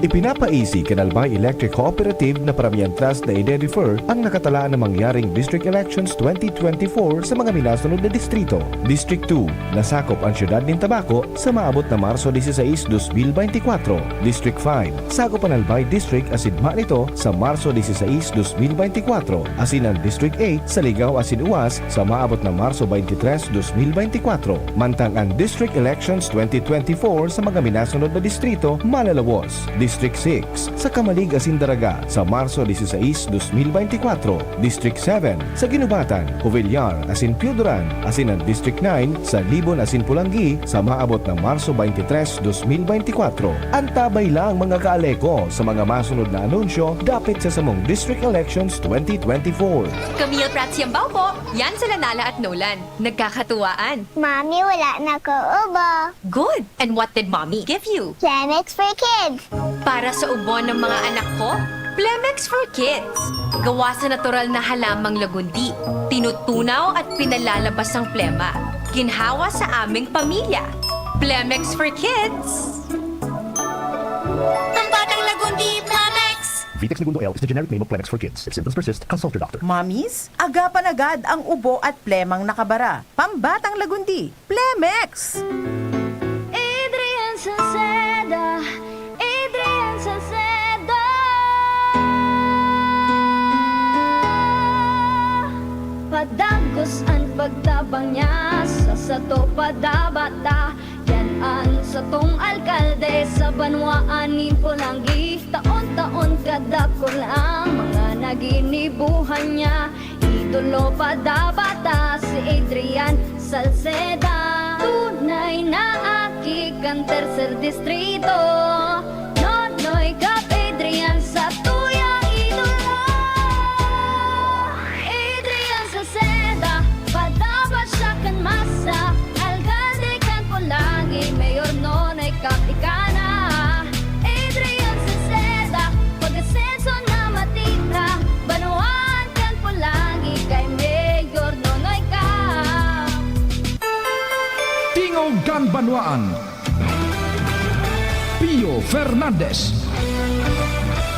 Ipinapa-easy kan Albay Electric Cooperative na paramihan trust na i-refer ang nakatalaan na mangyaring District Elections twenty twenty-four sa mga minasunod na distrito: District two, na sakop ang siyudad nin Tabaco, sa maabot na Marso dieciséis, dos mil beintikwatro. District five, sakop an Albay District asin Manito sa Marso dieciséis, dos mil beintikwatro, asin an District eight sa Ligao asin Uwas sa maabot na Marso beintitres, dos mil beintikwatro. Mantang an District Elections twenty twenty-four sa mga minasunod na distrito malalawos: District six sa Camalig asin Daraga sa Marso dieciséis, dos mil beintikwatro, District seven sa Guinobatan, Covillar asin Pioduran, asin an District nine sa Libon asin Polangui sa maabot na Marso beintitres, dos mil beintikwatro. Antabay lang, mga ka-Aleco, sa mga masunod na anunsyo dapit sa samong District Elections twenty twenty-four. Camille Prats Yambao po. Yan sila Nala at Nolan. Nagkakatuwaan. Mami, wala na ko ubo. Good! And what did Mommy give you? Plemex for Kids. Para sa ubo ng mga anak ko, Plemex for Kids. Gawa sa natural na halamang lagundi, tinutunaw at pinalalabas ang plema. Ginhawa sa aming pamilya. Plemex for Kids! Ang batang lagundi, Plemex! Vitex Negundo L is the generic name of Plemex for Kids. If symptoms persist, consult your doctor. Mommies, agapan agad ang ubo at plemang nakabara. Pambatang lagundi, Plemex! Adrian Salceda, Adrian Salceda. Padagos an pagtabang niya sa sato padabata. Yan an satong alkalde sa banwaan nin Polangui. Taon-taon kadakul ang mga naginibuhan niya. Idolo padabata si Adrian Salceda. Tunay na aki kan tercer distrito. Nonoy Cap Adrian sa tuyang idolo. Adrian Salceda, padaba siya kan masa. Alkalde kan Polangui, Mayor Nonoy Cap ika na. Adrian Salceda, pag-asenso na matira. Banwaan kan Polangui kay Mayor Nonoy Cap. Tingog kan Banwaan, Pio Fernandez.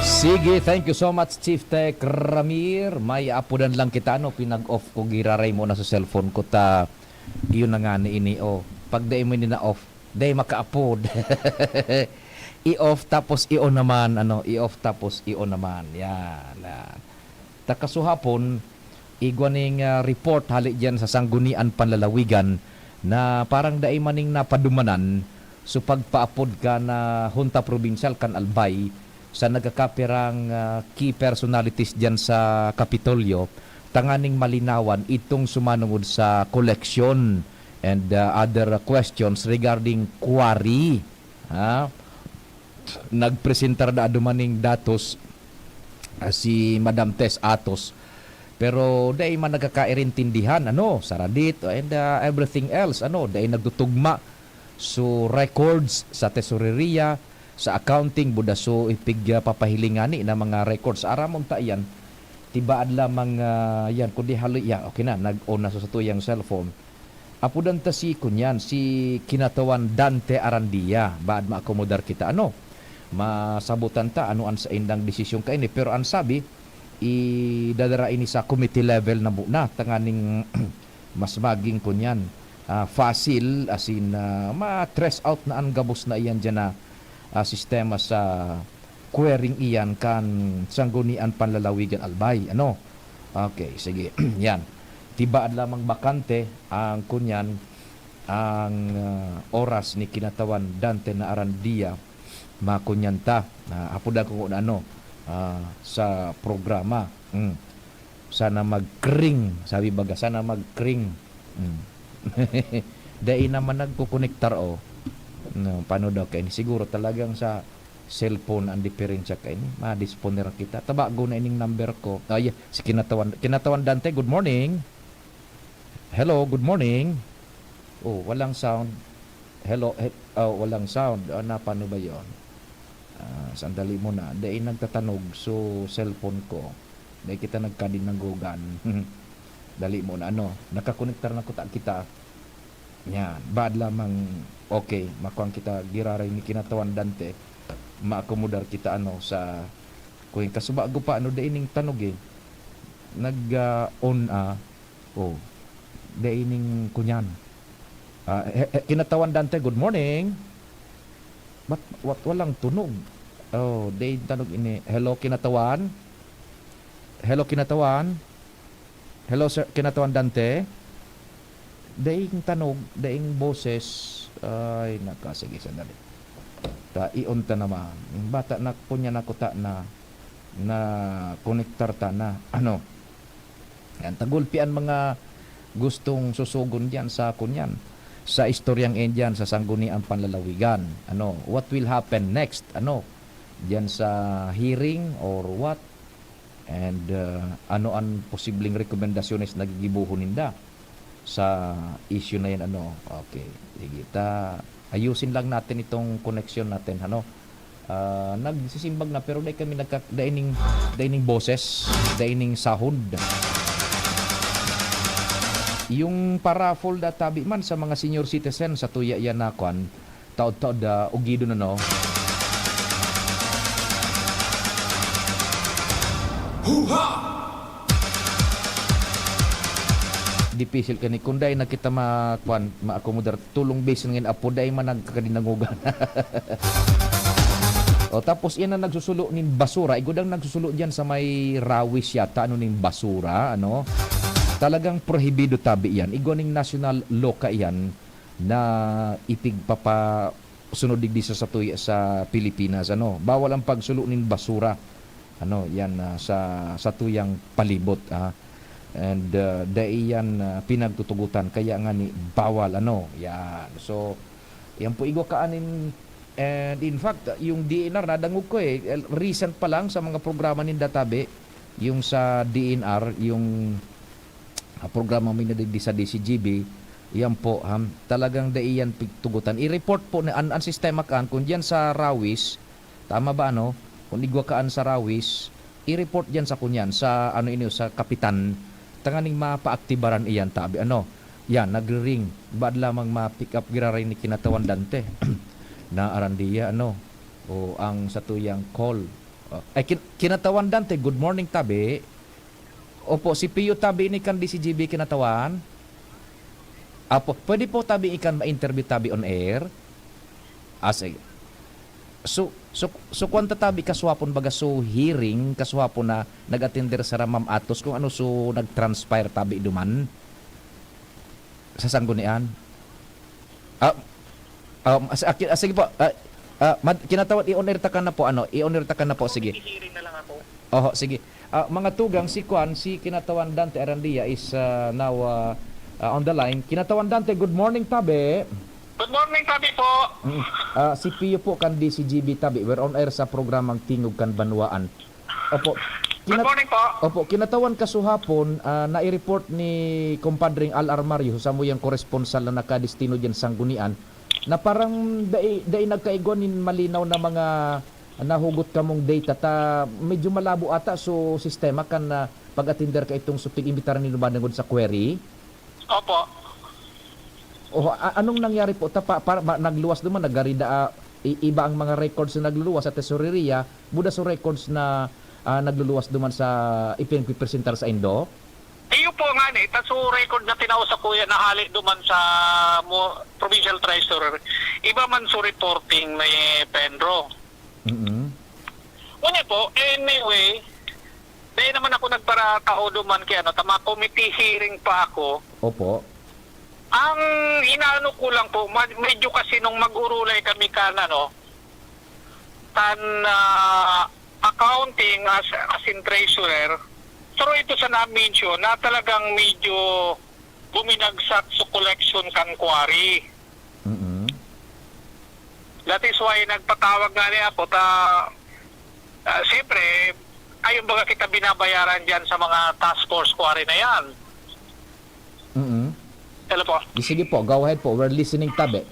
Sige, thank you so much, Chief Tech Ramir. May apodan lang kita, no? Pinag-off ko, giraray mo na sa cellphone ko, ta iyo na nga ni ini, oh. Pag dai mo ini na-off, dai makaapod. I-off tapos i-on naman, ano, i-off tapos i-on naman. Yan. Ah. Ta kasuhapon, igwa ning, ah, report hali diyan sa Sanggunian Panlalawigan na parang dai man ning napadumanan So, pagpaapod kan, ah, Junta Provincial kan Albay sa nagkakapirang, ah, key personalities diyan sa Kapitolyo, tanganing malinawan itong sumanungod sa koleksyon and, ah, other questions regarding quarry. Ha? Nagpresentar na dumaning datos, ah, si Madam Tess Atos. Pero dai man nagkakairintindihan, ano, sa radit and, ah, everything else, ano, dai nagtutugma. So, records sa tesoreria, sa accounting, buda so ipig, ah, papahiling ngani na mga records. Aramon ta iyan, tibaad lamang, ah, yan, kundi haloy, yan, okay na, nag-on na sa satuyang cellphone. Apodan ta si, kunyan, si Kinatawan Dante Arandia, baad maakomodar kita, ano? Masabotan ta, ano an saindang desisyon kaini. Pero an sabi, idadara ini sa committee level na muna, tanganing mas maging, kunyan, ah, facile, as in, ah, ma-trace out na an gabos na iyan diyan na, ah, sistema sa quarrying iyan kan Sangguniang Panlalawigan Albay, ano? Okay, sige. Yan. Tibaad lamang bakante ang, kunyan, ang, ah, oras ni Kinatawan Dante na Arandia, makunyan ta. Ah, apodan ko kung ano, ah, sa programa. Mm. Sana magkring, sabi baga, sana magkring. Mm. Dai naman nagkukonektar, oh. No, paano daw kaini? Siguro talagang sa cellphone ang diferensya kaini. Madisponer kita. Tabago na ining number ko. Ah, yeah. Si Kinatawan, Kinatawan Dante, good morning. Hello, good morning. Oh, walang sound. Hello, he-, oh, walang sound. Ah, na, paano ba yon? Ah, sandali muna. Dai nagtatanog. So, cellphone ko. Dai kita nagkadinagogan. Dali muna, ano. Nakakonektar na kuta kita. Yan. Bad lamang, okay. Makuan kita, giraray ni Kinatawan Dante. Maakomodar kita, ano, sa, kung kasubago pa, ano, dai ning tanog, eh. Nag, ah, on, ah. Oh. Dai ning kunyan. Ah, he-, he-, Kinatawan Dante, good morning. Ba't, wat-, walang tunog? Oh, dai tanog ini. Hello, Kinatawan? Hello, Kinatawan? Hello, sir, Kinatawan Dante? Daing tanog, daing boses. Ay, naka, sige, sandali. Ta, iyon ta naman. Yung bata na, kunya na kuta na, na konektar ta na. Ano? Yan, tagulpi an mga gustong susugon diyan sa, kunyan, sa istoryang yan diyan sa Sangguniang Panlalawigan. Ano? What will happen next? Ano? Diyan sa hearing or what? And, uh, ano an posibleng rekomendasyones na gigibohon ninda sa issue na yan, ano? Okay, sige, ta-, ayusin lang natin itong koneksyon natin, ano? Ah, nagsisimbag na, pero dai kami nagka-, dai ning, dai ning boses, dai ning sound. Yung pa-raffle da tabi man sa mga senior citizen, sa tuya yan na kwan, taod-taod, ah, ugido na, no? Huha! Dipisil kani, kung dai na kita ma-, kwan, maakomodar, tulong base ngayon, apo, dai man nagkakadinagogan. O, tapos, iyan na nagsusulo nin basura. Igudang nagsusulo diyan sa may Rawis yata, ano, ning basura, ano? Talagang prohibido tabi yan. Igwa ning national law ka iyan na ipigpapa-, sunod digdi sa satuya sa Pilipinas, ano, bawal ang pagsulo nin basura. Ano, yan, ah, sa, sa tuyang palibot, ah. And, ah, dai yan, ah, pinagtutugutan, kaya nga ni bawal, ano, yan. So, yan po igwa kaanin, and in fact, yung D N R, nadangog ko, eh, recent pa lang sa mga programa ninda tabi, yung sa D N R, yung ah, programa mi na digdi sa D C G B, yan po, ham, talagang dai yan pigtugutan. I-report po na an, an sistema kaan, kung diyan sa Rawis, tama ba, ano? Kung igwa kaan sa Rawis, i-report diyan sa kunyan, sa ano ini, sa kapitan, tanganing mapaaktibaran iyan, tabi, ano? Yan, nagri-ring. Baad lamang ma-pick up giraray ni Kinatawan Dante na Arandia, ano? O ang satuyang call. O, ay, kin-, Kinatawan Dante, good morning, tabi. Opo, si Pio tabi ini kan D C G B Kinatawan. Apo, pwede po tabi ikan ma-interview tabi on air? Ah, sige. So, so, so kwan ta tabi kaswapon baga so hearing, kaswapon na nag-attender sa Ma'am Atos kung ano so nag-transpire tabi duman sa Sanggunian? Ah, Um, as-, ah, ki-, ah, sige po. Ah, ah, mad-, kinatawan, i-on air ta ka na po, ano, i-on air ta ka na po, sige. Hearing na lang ako. Oho, sige. Ah, mga tugang, si Kwan, si Kinatawan Dante Arandia is, ah, now, ah, ah, on the line. Kinatawan Dante, good morning, tabi. Good morning, tabi po. Mm. Ah, si Pio po kan D C G B, tabi. We're on air sa programang Tingog kan Banwaan. Opo. Good Kinat- morning po. Opo, kinatawan kasuhapon, ah, nai-report ni Compadreng Al Armario, sa samuyang koresponsal na nakadestino diyan sa Sanggunian, na parang dai, dai nagkaigwa nin malinaw na mga nahugot kamong data, ta medyo malabo ata so sistema kan, ah, pag-atender ka itong supig imbitaran nindo manangod sa query. Opo. O, a-, anong nangyari po? Ta, pa, pa, ma-, nagluwas naman, nagarida, ah, i-, iba ang mga records na nagluluwas sa tesoreria, muda sa records na, ah, nagluluwas naman sa ipinagpipresentar sa indo? Iyo po nga ni, ta so record na tinao sa kuya na hali duman sa mo, Provincial Treasurer. Iba man so reporting ni Pedro. Mm-mm. Ngunyan po, anyway, dahil naman ako nagparatao duman kay ano, tama committee hearing pa ako. Opo. Ang inaano ko lang po, ma- medyo kasi nung mag-urulay kami kan ano, kan ah, accounting as, as in treasurer, pero ito sa na-mention na talagang medyo buminagsak sa collection kan quarry. Mm-mm. That is why nagpatawag nga niya ako ta, ah, siyempre, ayun baga kita binabayaran dyan sa mga task force quarry na yan. Mm-mm. Hello po. Sige po, go ahead po. We're listening, tabi.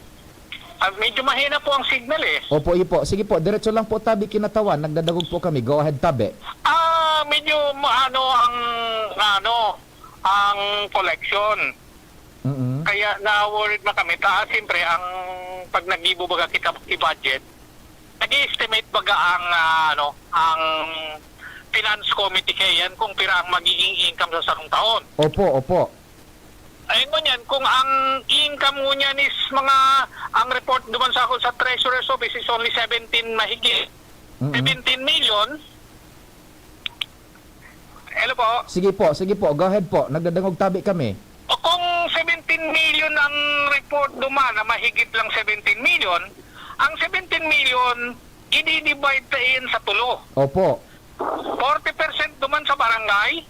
Ah, medyo mahina po ang signal eh. Opo, iyo po. Sige po, diretso lang po, tabi, Kinatawan. Nagdadangog po kami. Go ahead, tabi. Ah, medyo ma- ano ang ano ang collection. Mm-mm. Kaya na-worried na kami. Ta, siyempre, ang pag naggibo baga kita i-budget, nag-estimate baga ang ah, ano, ang finance committee kaya yan kung pira ang magiging income sa sarong taon. Opo, opo. Ayun mo niyan, kung ang income mo niyan is mga, ang report duman sa ako sa treasurer's office is only seventeen mahigit, Mm-mm. seventeen million. Hello po. Sige po, sige po. Go ahead po. Nagdadangog, tabi, kami. O kung seventeen million ang report duman na mahigit lang seventeen million, ang seventeen million, i-divide ta iyan sa tulo. Opo. Forty percent duman sa barangay,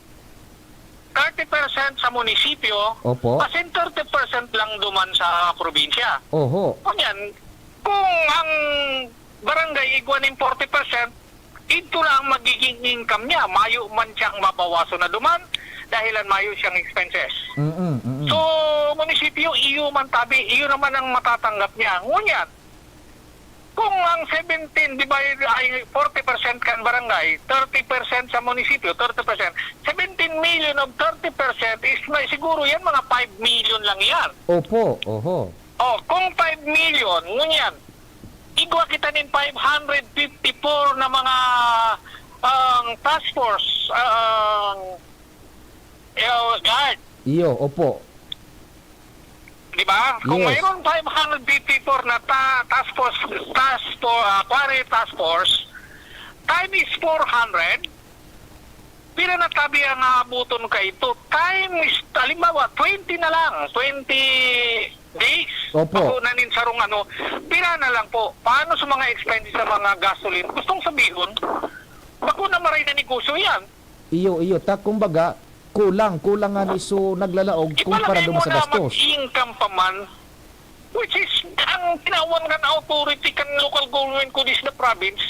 thirty percent sa munisipyo, Opo. as in thirty percent lang duman sa probinsya. Oho. Kunyan, kung ang barangay igwa nin forty percent, ito na ang magiging income niya. Mayo man siyang mabawasan na duman, dahilan mayo siyang expenses. Mm-mm, mm-mm. So, munisipyo, iyo man tabi, iyo naman ang matatanggap niya. Ngunyan, kung ang seventeen, di ba, ay forty percent kan barangay, thirty percent sa munisipyo, thirty percent, seventeen million of thirty percent is may siguro yan, mga five million lang yan. Opo, oho. Oh, kung five million, ngunyan, igwa kita nin five hundred fifty-four na mga ang task force, ang eh, guard. Iyo, opo. Di ba? Kung Yes. Mayroon five hundred fifty-four na ta- task force, task for, ah, quarry task force, time is four hundred, pira na tabi ang aabuton ka ito? Time is, halimbawa, twenty na lang, twenty days. Opo. Ako na nin sarong ano, pira na lang po. Paano sa mga expenses sa mga gasoline? Gustong sabihin, bako na maray na negosyo yan. Iyo, iyo. Ta, kumbaga, kulang, kulang nga ni so naglalaog kumpara Ipalagay duman mo sa na gastos. Mag-income pa man, which is, ang tinawan kan authority kan local government kundi sa province,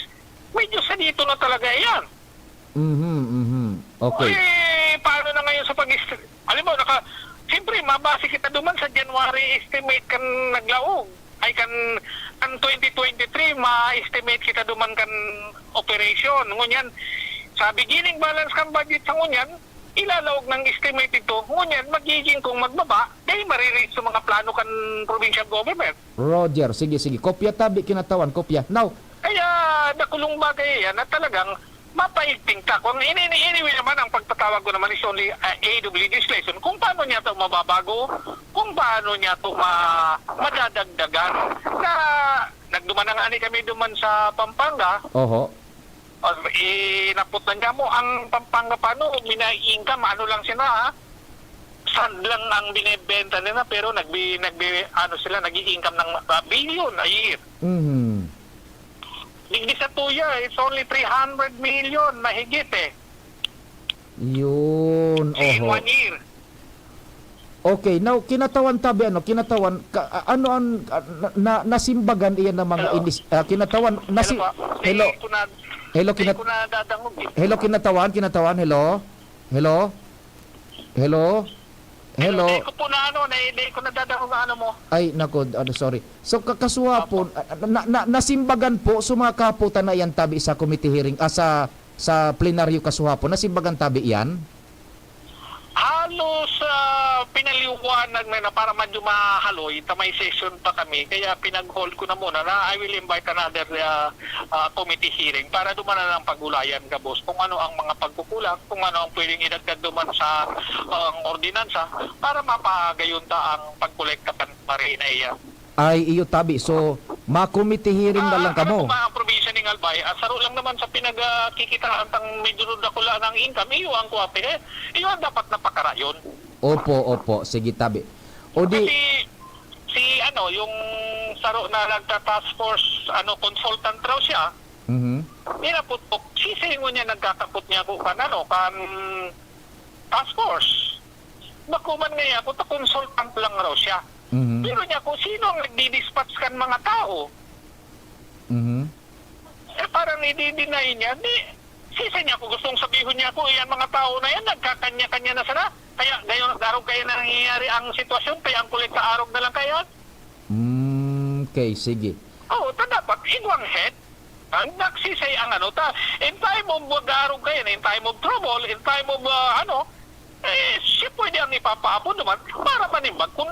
medyo sa dito na talaga yan. Mhm, mhm. Okay. Eh, paano na ngayon sa pag Alam mo, naka, siyempre, mabase kita duman sa January estimate kan naglaog. Ay, kan, kan twenty twenty-three, ma-estimate kita duman kan operation. Ngunyan, sa beginning balance kan budget sa ngunyan, ilalaog ng estimate ito. Ngunyan, magiging kung magbaba, dahil marireach sa mga plano kan provincial government. Roger, sige, sige. Kopya tabi, Kinatawan, kopya. Now, Kaya, dakulong bagay yan na talagang mapaigting ta. Kung ini, ini, anyway naman, ang pagpatawag ko naman is only uh, aid of legislation. Kung paano niya ito mababago, kung paano niya ito ma, madadagdagan. Na, nagduman na nga ni kami duman sa Pampanga, oho. o, inaputan niya mo ang Pampanga paano, mina-income, ano lang sila, ha? sand lang ang binebenta nila, pero nagbi-, nagbi-, ano sila, nag-i-income ng, ah, billion a year. Mhm. Digdi sa tuya, it's only three hundred million, mahigit eh. Yun, In oho. one year. Okay, now, kinatawan tabi, ano, kinatawan, ka, a-, ano ang, a, na, na, nasimbagan iyan ng mga Hello? inis-, ah, kinatawan, nasi-, Hello po. Hello? Hindi ko na, Hello, hindi kinat-, ko nadadangog eh. Hello, kinatawan, kinatawan, hello? Hello? Hello? Hello? Hindi ko po na ano, na, hindi ko nadadangog ang ano mo. Ay, nako, ano, sorry. So, kakasuha po, Opo. ah, na, na, nasimbagan po, sumaka po ta na iyan tabi sa committee hearing, ah, sa, sa plenaryo kasuha po, nasimbagan tabi iyan? Halos, ah, pinaliwanag na, na para medyo mahaloy, ta may session pa kami, kaya pinag-hold ko na muna na I will invite another, ah, ah, committee hearing para duman na lang pag-ulayan gabos kung ano ang mga pagkukulang, kung ano ang pwedeng idagdag duman sa, ang ordinansa para mapagayon ta ang pagkolekta kan marina iya. Ay, iyo tabi. So, ma-committee hearing na Ah, lang ano kamo? Naman ang probinsya ning Albay? Ah, saro lang naman sa pinagkikitaan tang medyo dakula ng income, iyo ang kuwate, eh. Iyo ang dapat na pakarayon. Opo, opo. Sige, tabi. O di Kasi si, ano, yung saro na nagta-task force, ano, consultant raw siya. Mhm. Nilapot ko, si Sengo niya nagkakapot niya ako kan, ano, kan task force. Bako man ngaya ako, ta consultant lang raw siya. Mhm. Pero niya kung sino ang nagdi-dispatch kan mga tao. Mhm. Eh, parang i-deny niya, di, sisay niya ako gustong sabihon niya ako, yan mga tao na yan, nagkakanya-kanya na sana. Kaya gayon, arog kaya na nangyayari ang sitwasyon, kaya ang kolekta arog na lang kaya. Mm, okay, sige. Oo, ta dapat, igwang head. Ang nagsisay ang ano, ta, in time of pag-aarog kayo, in time of trouble, in time of, ah, ano, eh, siya pwede ang ipapaabot naman para manimbag kung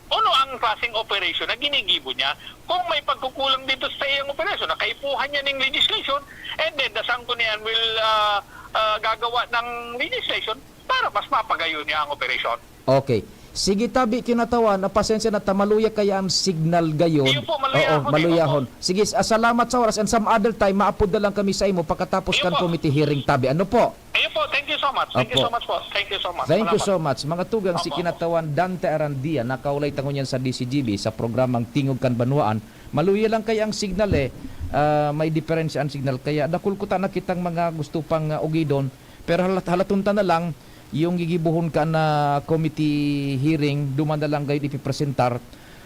ano ang klaseng operation na ginigibo niya. Kung may pagkukulang dito sa iyang operasyon, na kaipuhan niya ning legislation, and then the Sanggunian will, ah, ah, gagawa ng legislation para mas mapagayon niya ang operasyon. Okay. Sige, tabi, kinatawan, ah, pasensya na ta, maluya kaya ang signal gayon. Iyo po, maluya Oo, ako, maluyahon. Iyo po. Sige, s-, ah, salamat sa oras, and some other time, maapod na lang kami sa imo pagkatapos Iyo kan po. committee hearing, tabi. Ano po? Iyo po, thank you so much. Thank you Opo. so much po. Thank you so much. Thank you Salamat. so much. Mga tugang, si Opo, opo. Kinatawan Dante Arandia, nakaulay ta ngunyan sa D C G B sa programang Tingog kan Banwaan. Maluya lang kaya ang signal, eh. Ah, may diferensya ang signal. Kaya dakul ko ta nakitang mga gusto pang, ah, ugidon. Pero halat-, halaton ta na lang, yung gigibohon ka na committee hearing, duman na lang gayon ipipresentar.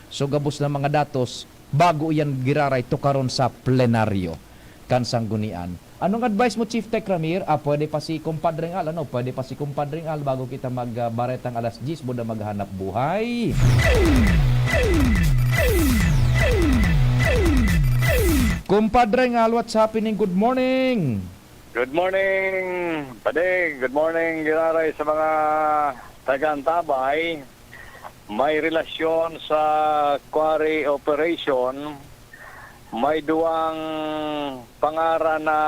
So, gabos na mga datos, bago iyan giraray tukaron sa plenaryo kan Sanggunian. Anong advice mo, Chief Tech Ramir? Ah, pwede pa si Compadre Ngal, ano? Pwede pa si Compadre Ngal bago kita mag, ah, baretang alas diyes, buda maghanap buhay. Compadre Ngal, what's happening? Good morning! Good morning, Padi. Good morning, giraray sa mga taga-Antabay. May relasyon sa quarry operation, may duwang pangaran na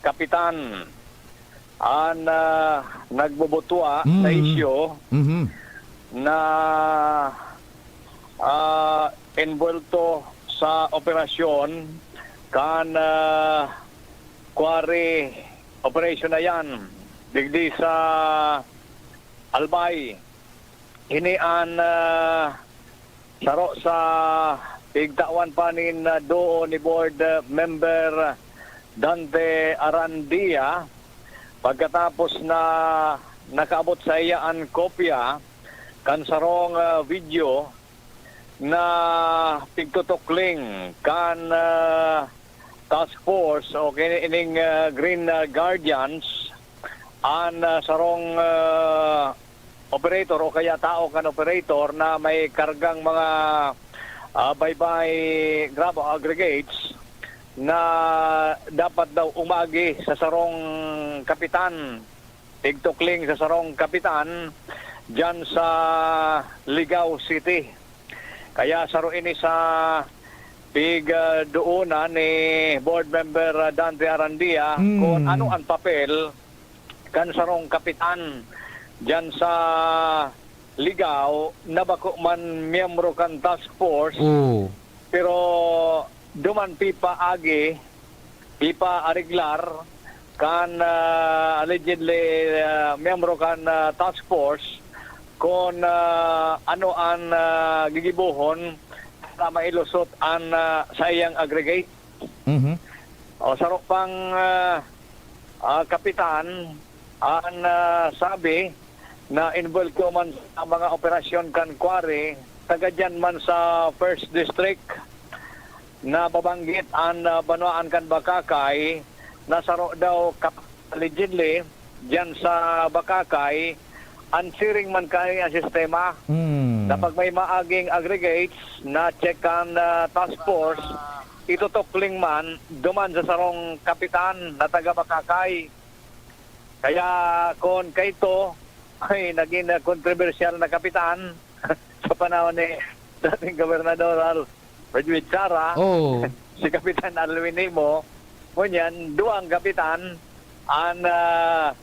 kapitan an, ah, nagbubutwa sa Mm. isyu Mhm. na, ah, envuelto sa operasyon kan, ah, quarry operation na yan, digdi sa Albay. Ini an, ah, saro sa pigtawan pa nin, ah, duo ni Board, ah, Member Dante Arandia, pagkatapos na nakaabot sa iya an kopya kan sarong, ah, video na pigtutukling kan, ah, task force o kini-, ining, ah, Green, ah, Guardians, an, ah, sarong, ah, operator o kaya tao kan operator na may kargang mga, ah, baybay, graba, aggregates na dapat daw umagi sa sarong kapitan, tigtukling sa sarong kapitan diyan sa Ligao City. Kaya saro ini sa pigdoonan ni Board Member, ah, Dante Arandia Mm. kung ano ang papel kan sarong kapitan diyan sa Ligao na bako man miyembro kan task force, Oo. pero duman pipaagi, pipaareglar kan, ah, allegedly, ah, miyembro kan, ah, task force kun, ah, ano an, ah, gigibohon para mailusot an, ah, saiyang aggregate. Mhm. O, saro pang, ah, ah, kapitan, an, ah, sabi na involved ko man sa mga operasyon kan quarry, taga diyan man sa First District, na babanggit an, ah, banwaan kan Bacacay na saro daw ka-, allegedly, diyan sa Bacacay, an siring man kaya ang sistema Hmm. na pag may maaging aggregates na check kan, ah, task force, itutukling man duman sa sarong kapitan na taga Bacacay. Kaya kun kaito ay naging, ah, kontrobersyal na kapitan sa panahon ni dating Gobernador Al-, Ferdinand Sara, Oh. si Kapitan Alwin Nimo, ngunyan, duwang kapitan an, ah,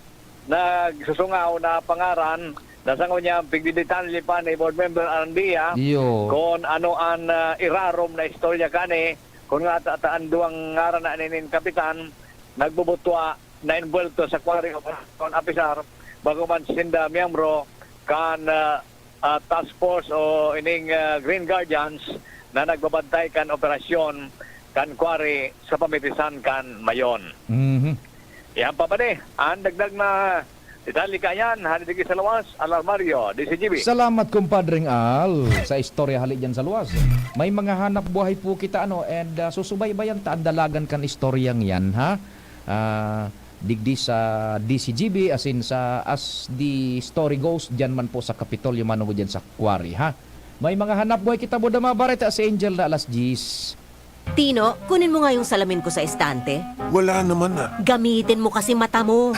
nagsusungaw na pangaran na sa ngunyan pigdidetalye pa ni Board Member Arandia Iyo. kun ano an, ah, irarom na istorya kani, kun nga ta, ta an duwang ngaran na ninin kapitan nagbubutwa na involved sa quarry operation, apisar, bako man sinda miyembro kan, ah, ah, task force o ining, ah, Green Guardians na nagbabantay kan operasyon kan quarry sa pamitisan kan Mayon. Mhm. Yan pa ba ni? Ang dagdag na detalye kayan, hali digdi sa luwas, Alarmario, D C G B. Salamat, Kumpadreng Al, sa istorya hali dyan sa luwas. May mga hanap buhay po kita, ano, and, ah, susubaybayan ta ang dalagan kan istoryang yan, ha? Ah, digdi sa D C G B, as in sa, as the story goes, dyan man po sa Kapitolyo, manungod dyan sa quarry, ha? May mga hanap buhay kita, Budama Bareta, si Angel na alas diyes. Tino, kunin mo nga yung salamin ko sa estante. Wala naman, ah. Gamitin mo kasi mata mo.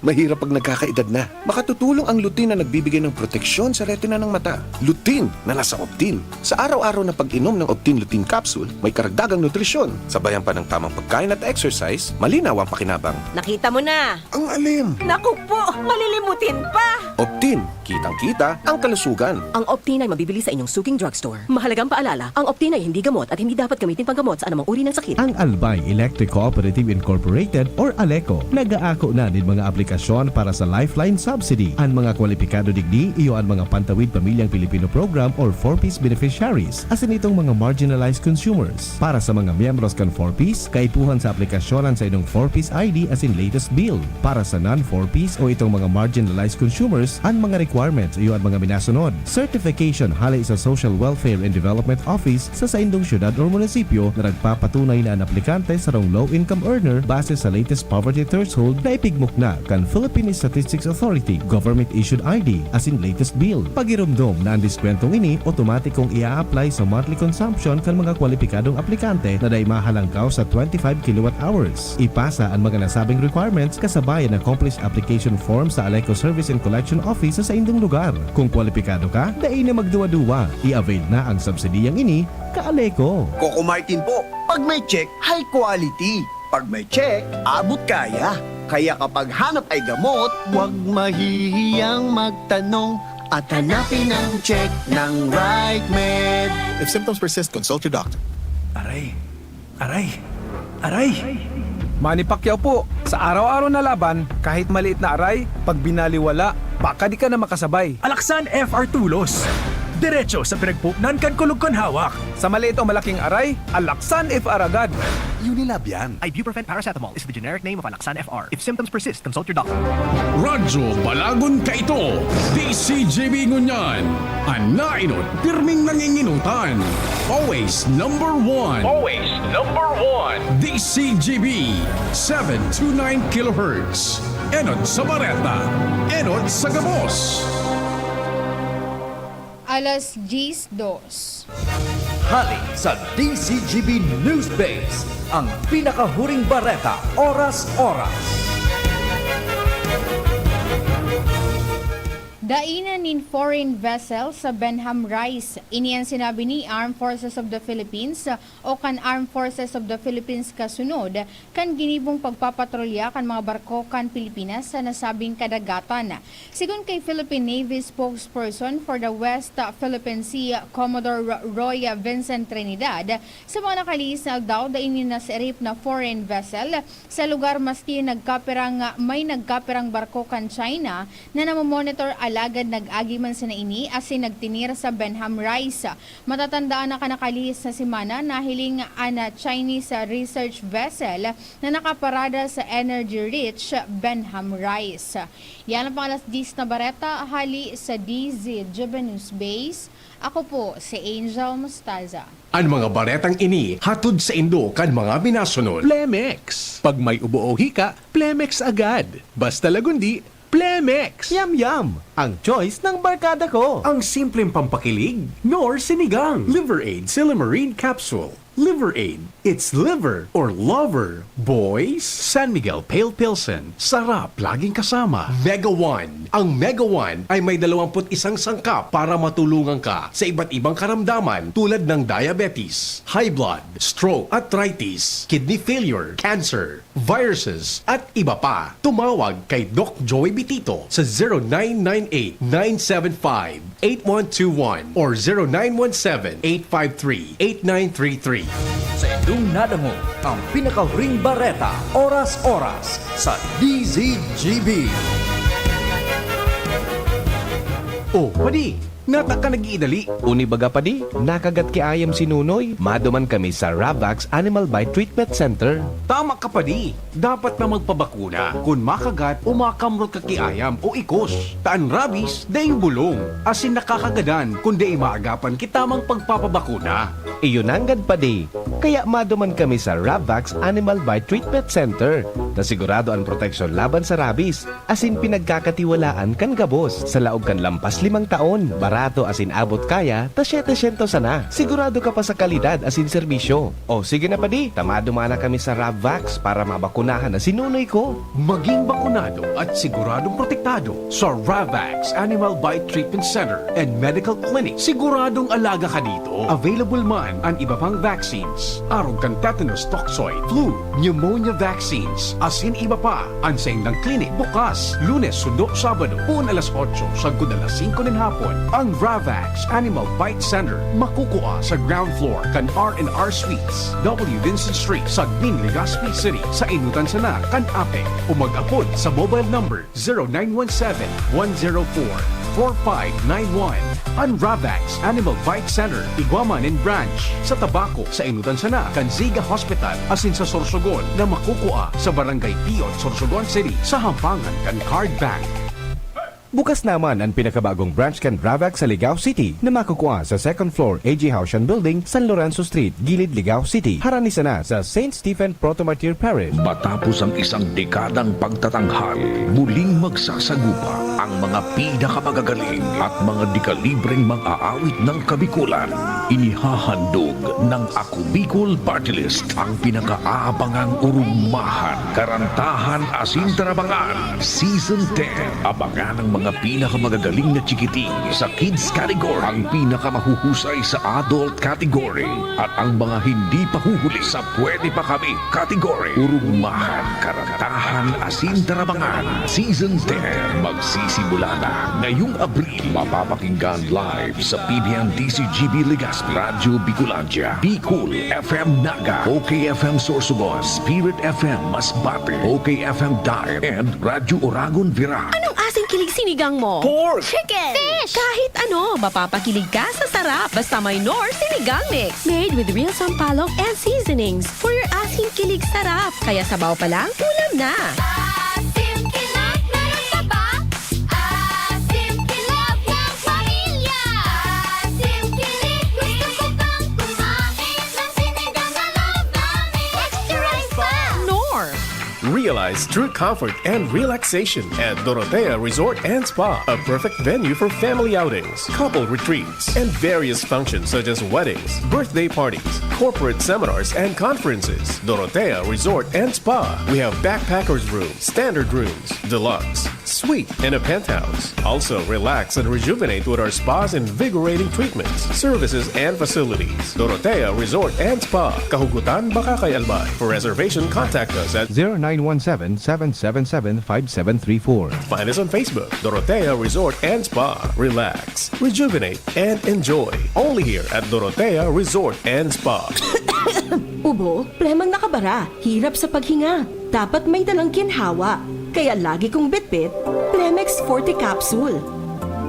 Mahirap pag nagkakaedad na. Makatutulong ang lutein na nagbibigay ng proteksyon sa retina ng mata. Lutein na nasa Optin. Sa araw-araw na pag-inom ng Optin Lutein Capsule, may karagdagang nutrisyon. Sabayan pa ng tamang pagkain at exercise, malinaw ang pakinabang. Nakita mo na. Ang alim! Naku po! Malilimutin pa! Optin, kitang-kita ang kalusugan. Ang Optin ay mabibili sa inyong suking drugstore. Mahalagang paalala, ang Optin ay hindi gamot at hindi dapat gamitin panggamot sa anumang uri ng sakit. Ang Albay Electric Cooperative Incorporated or ALECO nag-aako na nin mga aplikasyon para sa Lifeline Subsidy. An mga kwalipikado digdi iyo an mga Pantawid Pamilyang Pilipino Program or four Ps beneficiaries, asin itong mga marginalized consumers. Para sa mga miyembros kan four Ps, kaipuhan sa aplikasyon an saindong four Ps I D asin latest bill. Para sa non-four Ps o itong mga marginalized consumers, an mga requirements iyo an mga minasunod. Certification hale sa Social Welfare and Development Office sa saindong syudad or munisipyo na nagpapatunay na an aplikante sarong low-income earner base sa latest poverty threshold na ipigmukna kan Philippine Statistics Authority, government-issued I D, asin latest bill. Pagiromdom na an diskwentong ini otomatikong i-a-apply sa monthly consumption kan mga kwalipikadong aplikante na dai mahalangkaw sa twenty-five kilowatt hours. Ipasa an mga nasabing requirements kasabay an accomplished application form sa ALECO Service and Collection Office sa saindong lugar. Kung kwalipikado ka, dai na magduwa-duwa. I-avail na ang subsidiyang ini, ka-ALECO. Coco Martin po, pag may check, high quality. Pag may check, abot kaya. Kaya kapag hanap ay gamot, huwag mahihiyang magtanong at hanapin ang check ng RightMed. If symptoms persist, consult your doctor. Aray! Aray! Aray! Manny Pacquiao po, sa araw-araw na laban, kahit maliit na aray, pag binaliwala, baka di ka na makasabay. Alaksan F R Tulos. Diretso sa pinagpuknan kan kulog kan hawak. Sa maliit o malaking aray, Alaksan F R agad. Unilab yan. Ibuprofen paracetamol is the generic name of Alaksan F R. If symptoms persist, consult your doctor. Radyo Balagon kaito, D C G B ngunyan. An naenot, pirming nanginginutan. Always number one. Always number one. D C G B, seven two nine kilohertz. Enot sa bareta, enot sa gabos. Alas diyes dos. Hali sa D C G B News Base, ang pinakahuring bareta, oras-oras. Dai na nin foreign vessel sa Benham Rice. Ini an sinabi ni Armed Forces of the Philippines o kan Armed Forces of the Philippines kasunod kan ginibong pagpapatrolya kan mga barko kan Pilipinas sa nasabing kadagatan. Sigon kay Philippine Navy spokesperson for the West Philippine Sea, Commodore Ro-, Roy Vincent Trinidad, sa mga nakalihis na aldaw, dai nin nasirip na foreign vessel sa lugar, maski nagkapirang, may nagkapirang barko kan China na namomonitor Alagad nag-agi man sana ini asin nagtinir sa Benham Rice. Matatandaan na kan nakalihis na semana, nahiling an Chinese research vessel na nakaparada sa energy-rich Benham Rice. Yan ang pang alas diyes na bareta hali sa D Z G B News Base. Ako po si Angel Mostaza. An mga baretang ini hatod saindo kan mga minasunod. Plemex. Pag may ubo o hika, Plemex agad. Basta lagundi, Plemex! Yam Yam! Ang choice ng barkada ko! Ang simpleng pampakilig, Knorr Sinigang. Liver Aid Silymarin Capsule. Liver Aid, it's liver or lover, boys. San Miguel Pale Pilsen, sarap laging kasama. Mega One. Ang Mega One ay may dalawampu't isang sangkap para matulungan ka sa iba't ibang karamdaman tulad ng diabetes, high blood, stroke, arthritis, kidney failure, cancer, viruses, at iba pa. Tumawag kay Doc Joey Bitito sa zero nine nine eight, nine seven five, eight one two one or zero nine one seven, eight five three, eight nine three three. Sa indong nadangog ang pinakahuring bareta, oras-oras sa D Z G B. Oh, padi, nata ka nag-iidali? Uni baga, padi, nakagat ki ayam si Nunoy. Maduman kami sa Ravax Animal Bite Treatment Center. Tama ka, padi. Dapat na magpabakuna kun makagat o makamrot ka ki ayam o ikos. Ta an rabies daing bulong asin nakakagadan kun dai maagapan ki tamang pagpapabakuna. Iyo nanggad, padi. Kaya maduman kami sa Ravax Animal Bite Treatment Center, ta sigurado an proteksyon laban sa rabies. Asin pinagkakatiwalaan kan gabos. Sa laog kan lampas limang taon, barato asin abot kaya ta setecientos sana. Sigurado ka pa sa kalidad asin serbisyo. O sige na, padi, ta maduman na kami sa Ravvax para mabakunahan na si Nunoy ko. Maging bakunado at siguradong protektado sa Ravvax Animal Bite Treatment Center and Medical Clinic. Siguradong alaga ka dito. Available man an iba pang vaccines, arog kan tetanus toxoid, flu, pneumonia vaccines, asin iba pa. An saindang klinik bukas Lunes sundo Sabado, poon alas otso sagkod alas singko nin hapon. Ang Ravax Animal Bite Center makukua sa ground floor kan R and R Suites, W Vincent Street, Sagmin, Legazpi City, sa enotan sana kan APEC, o mag-apod sa mobile number zero nine one seven, one zero four, four five nine one. An Ravax Animal Bite Center igwa man nin branch sa Tabaco, sa enotan sana kan Ziga Hospital, asin sa Sorsogon na makukua sa Barangay Piot, Sorsogon City, sa hampangan kan Card Bank. Bukas naman an pinakabagong branch kan Ravax sa Ligao City na makukua sa second floor A G Haushan Building, San Lorenzo Street, Gilid, Ligao City. Harani sana sa Saint Stephen Proto-Martyr Parish. Matapos ang isang dekadang pagtatanghal, muling magsasagupa ang mga pinakamagagaling at mga dekalibreng mag-aawit ng Kabikolan. Inihahandog ng Ako Bicol Party List ang pinakaabangang Urugmahan, Karantahan asin Tarabangan Season ten. Abangan ang mga pinakamagagaling na chikiting sa kids category, ang pinakamahuhusay sa adult category, at ang mga hindi pa huhuli sa pwede pa kami category. Urugmahan, Karantahan asin Tarabangan Season ten. Magsisimula na ngayong Abril. Mapapakinggan live sa P B N D C G B Legazpi, Radyo Bicolandia, Bicol F M Naga, O K F M Sorsogon, Spirit F M Masbate, O K F M Daet, and Radyo Oragon Virac. Anong asing kilig sinigang mo? Pork! Chicken! Fish! Kahit ano, mapapakilig ka sa sarap. Basta may Knorr Sinigang Mix. Made with real sampalok and seasonings for your asing kilig sarap. Kaya sabaw pa lang, ulam na. Asim kilig, meron ka ba? Asim kilig ng pamilya. Asim kilig, gusto ko pang kumain ng sinigang na love namin. Extra rice pa! Knorr. Realize true comfort and relaxation at Dorotea Resort and Spa, a perfect venue for family outings, couple retreats, and various functions such as weddings, birthday parties, corporate seminars, and conferences. Dorotea Resort and Spa. We have backpackers room, standard rooms, deluxe, suite, and a penthouse. Also, relax and rejuvenate with our spa's invigorating treatments, services, and facilities. Dorotea Resort and Spa, Kahugutan, Bacacay, Albay. For reservation, contact us at zero nine one seven, seven seven seven, five seven three four. Find us on Facebook, Dorotea Resort and Spa. Relax, rejuvenate, and enjoy. Only here at Dorotea Resort and Spa. Ubo, plemang nakabara, hirap sa paghinga. Dapat may dalang ginhawa. Kaya lagi kong bitbit, Plemex Forte Capsule.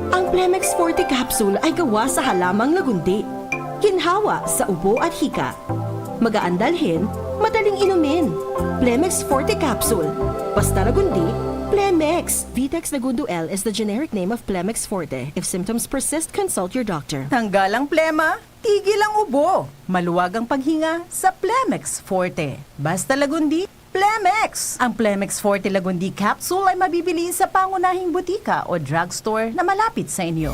Ang Plemex Forte Capsule ay gawa sa halamang lagundi. Ginhawa sa ubo at hika. Magaan dalhin, madaling inumin. Plemex Forte Capsule. Basta Lagundi, Plemex. Vitex Lagundo L is the generic name of Plemex Forte. If symptoms persist, consult your doctor. Tanggal ang plema, tigil ang ubo. Maluwag ang paghinga sa Plemex Forte. Basta Lagundi, Plemex! Ang Plemex Forte Lagundi Capsule ay mabibili sa pangunahing butika o drugstore na malapit sa inyo.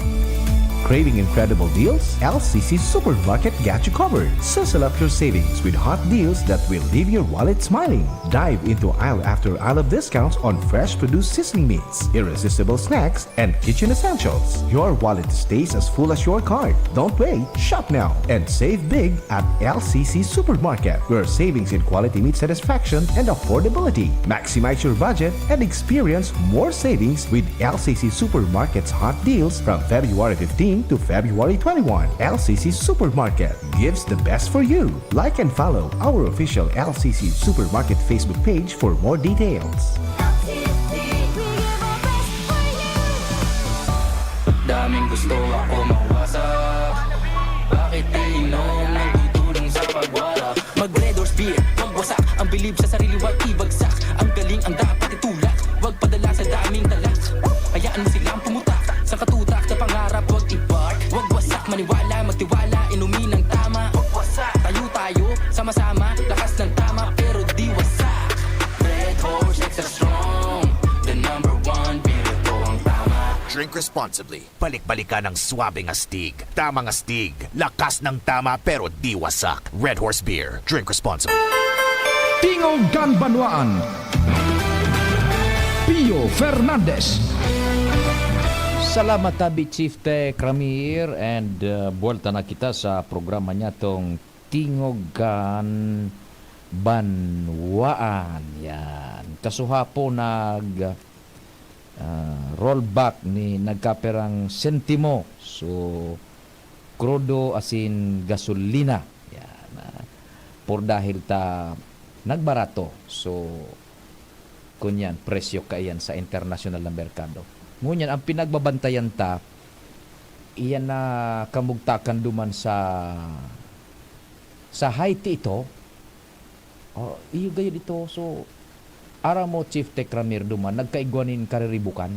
Craving incredible deals? L C C Supermarket got you covered. Sizzle up your savings with hot deals that will leave your wallet smiling. Dive into aisle after aisle of discounts on fresh produce, sizzling meats, irresistible snacks, and kitchen essentials. Your wallet stays as full as your card. Don't wait. Shop now and save big at L C C Supermarket, where savings in quality meet satisfaction and affordability. Maximize your budget and experience more savings with L C C Supermarket's hot deals from February fifteen to February twenty-one. L C C Supermarket gives the best for you. Like and follow our official L C C Supermarket Facebook page for more details. Daming gusto ako mawasak. Bakit di inom nagtutulong sa pagwarak? Mag Red Horse Beer, magwasak. Ang bilib sa sarili, wag ibagsak. Ang galing ang dapat itulak. Wag padala sa daming talak. Hayaan mo silang pumutak. Sa katutak na pangarap, wag i-park. Wag wasak, maniwala, magtiwala. Inumin ang tama. Wag wasak, tayo tayo, sama-sama. Lakas ng tama, pero di wasak. Red Horse, extra strong. The number one, beer, ito ang tama. Drink responsibly. Balik-balikan ang swabing astig. Tamang astig. Lakas ng tama pero di wasak. Red Horse Beer. Drink responsibly. Tingog kan Banwaan. Pio Fernandez. Salamat tabi Chief Tech Ramir and uh, buwelta na kita sa programa niya tong Tingog kan Banwaan. Yan. Kasuhapo nag uh, rollback ni nagkaperang sentimo. So, krudo asin gasolina. Yan. Uh, por dahil ta nagbarato. So, kunyan, presyo kaiyan sa internasyonal na merkado. Ngunyan, ang pinagbabantayan ta, iyan na kamugtakan duman sa sa Haiti ito. Oh, iyo gayud ito. So, aram mo, Chief Tech Ramir duman, nagkaigwa nin kariribukan.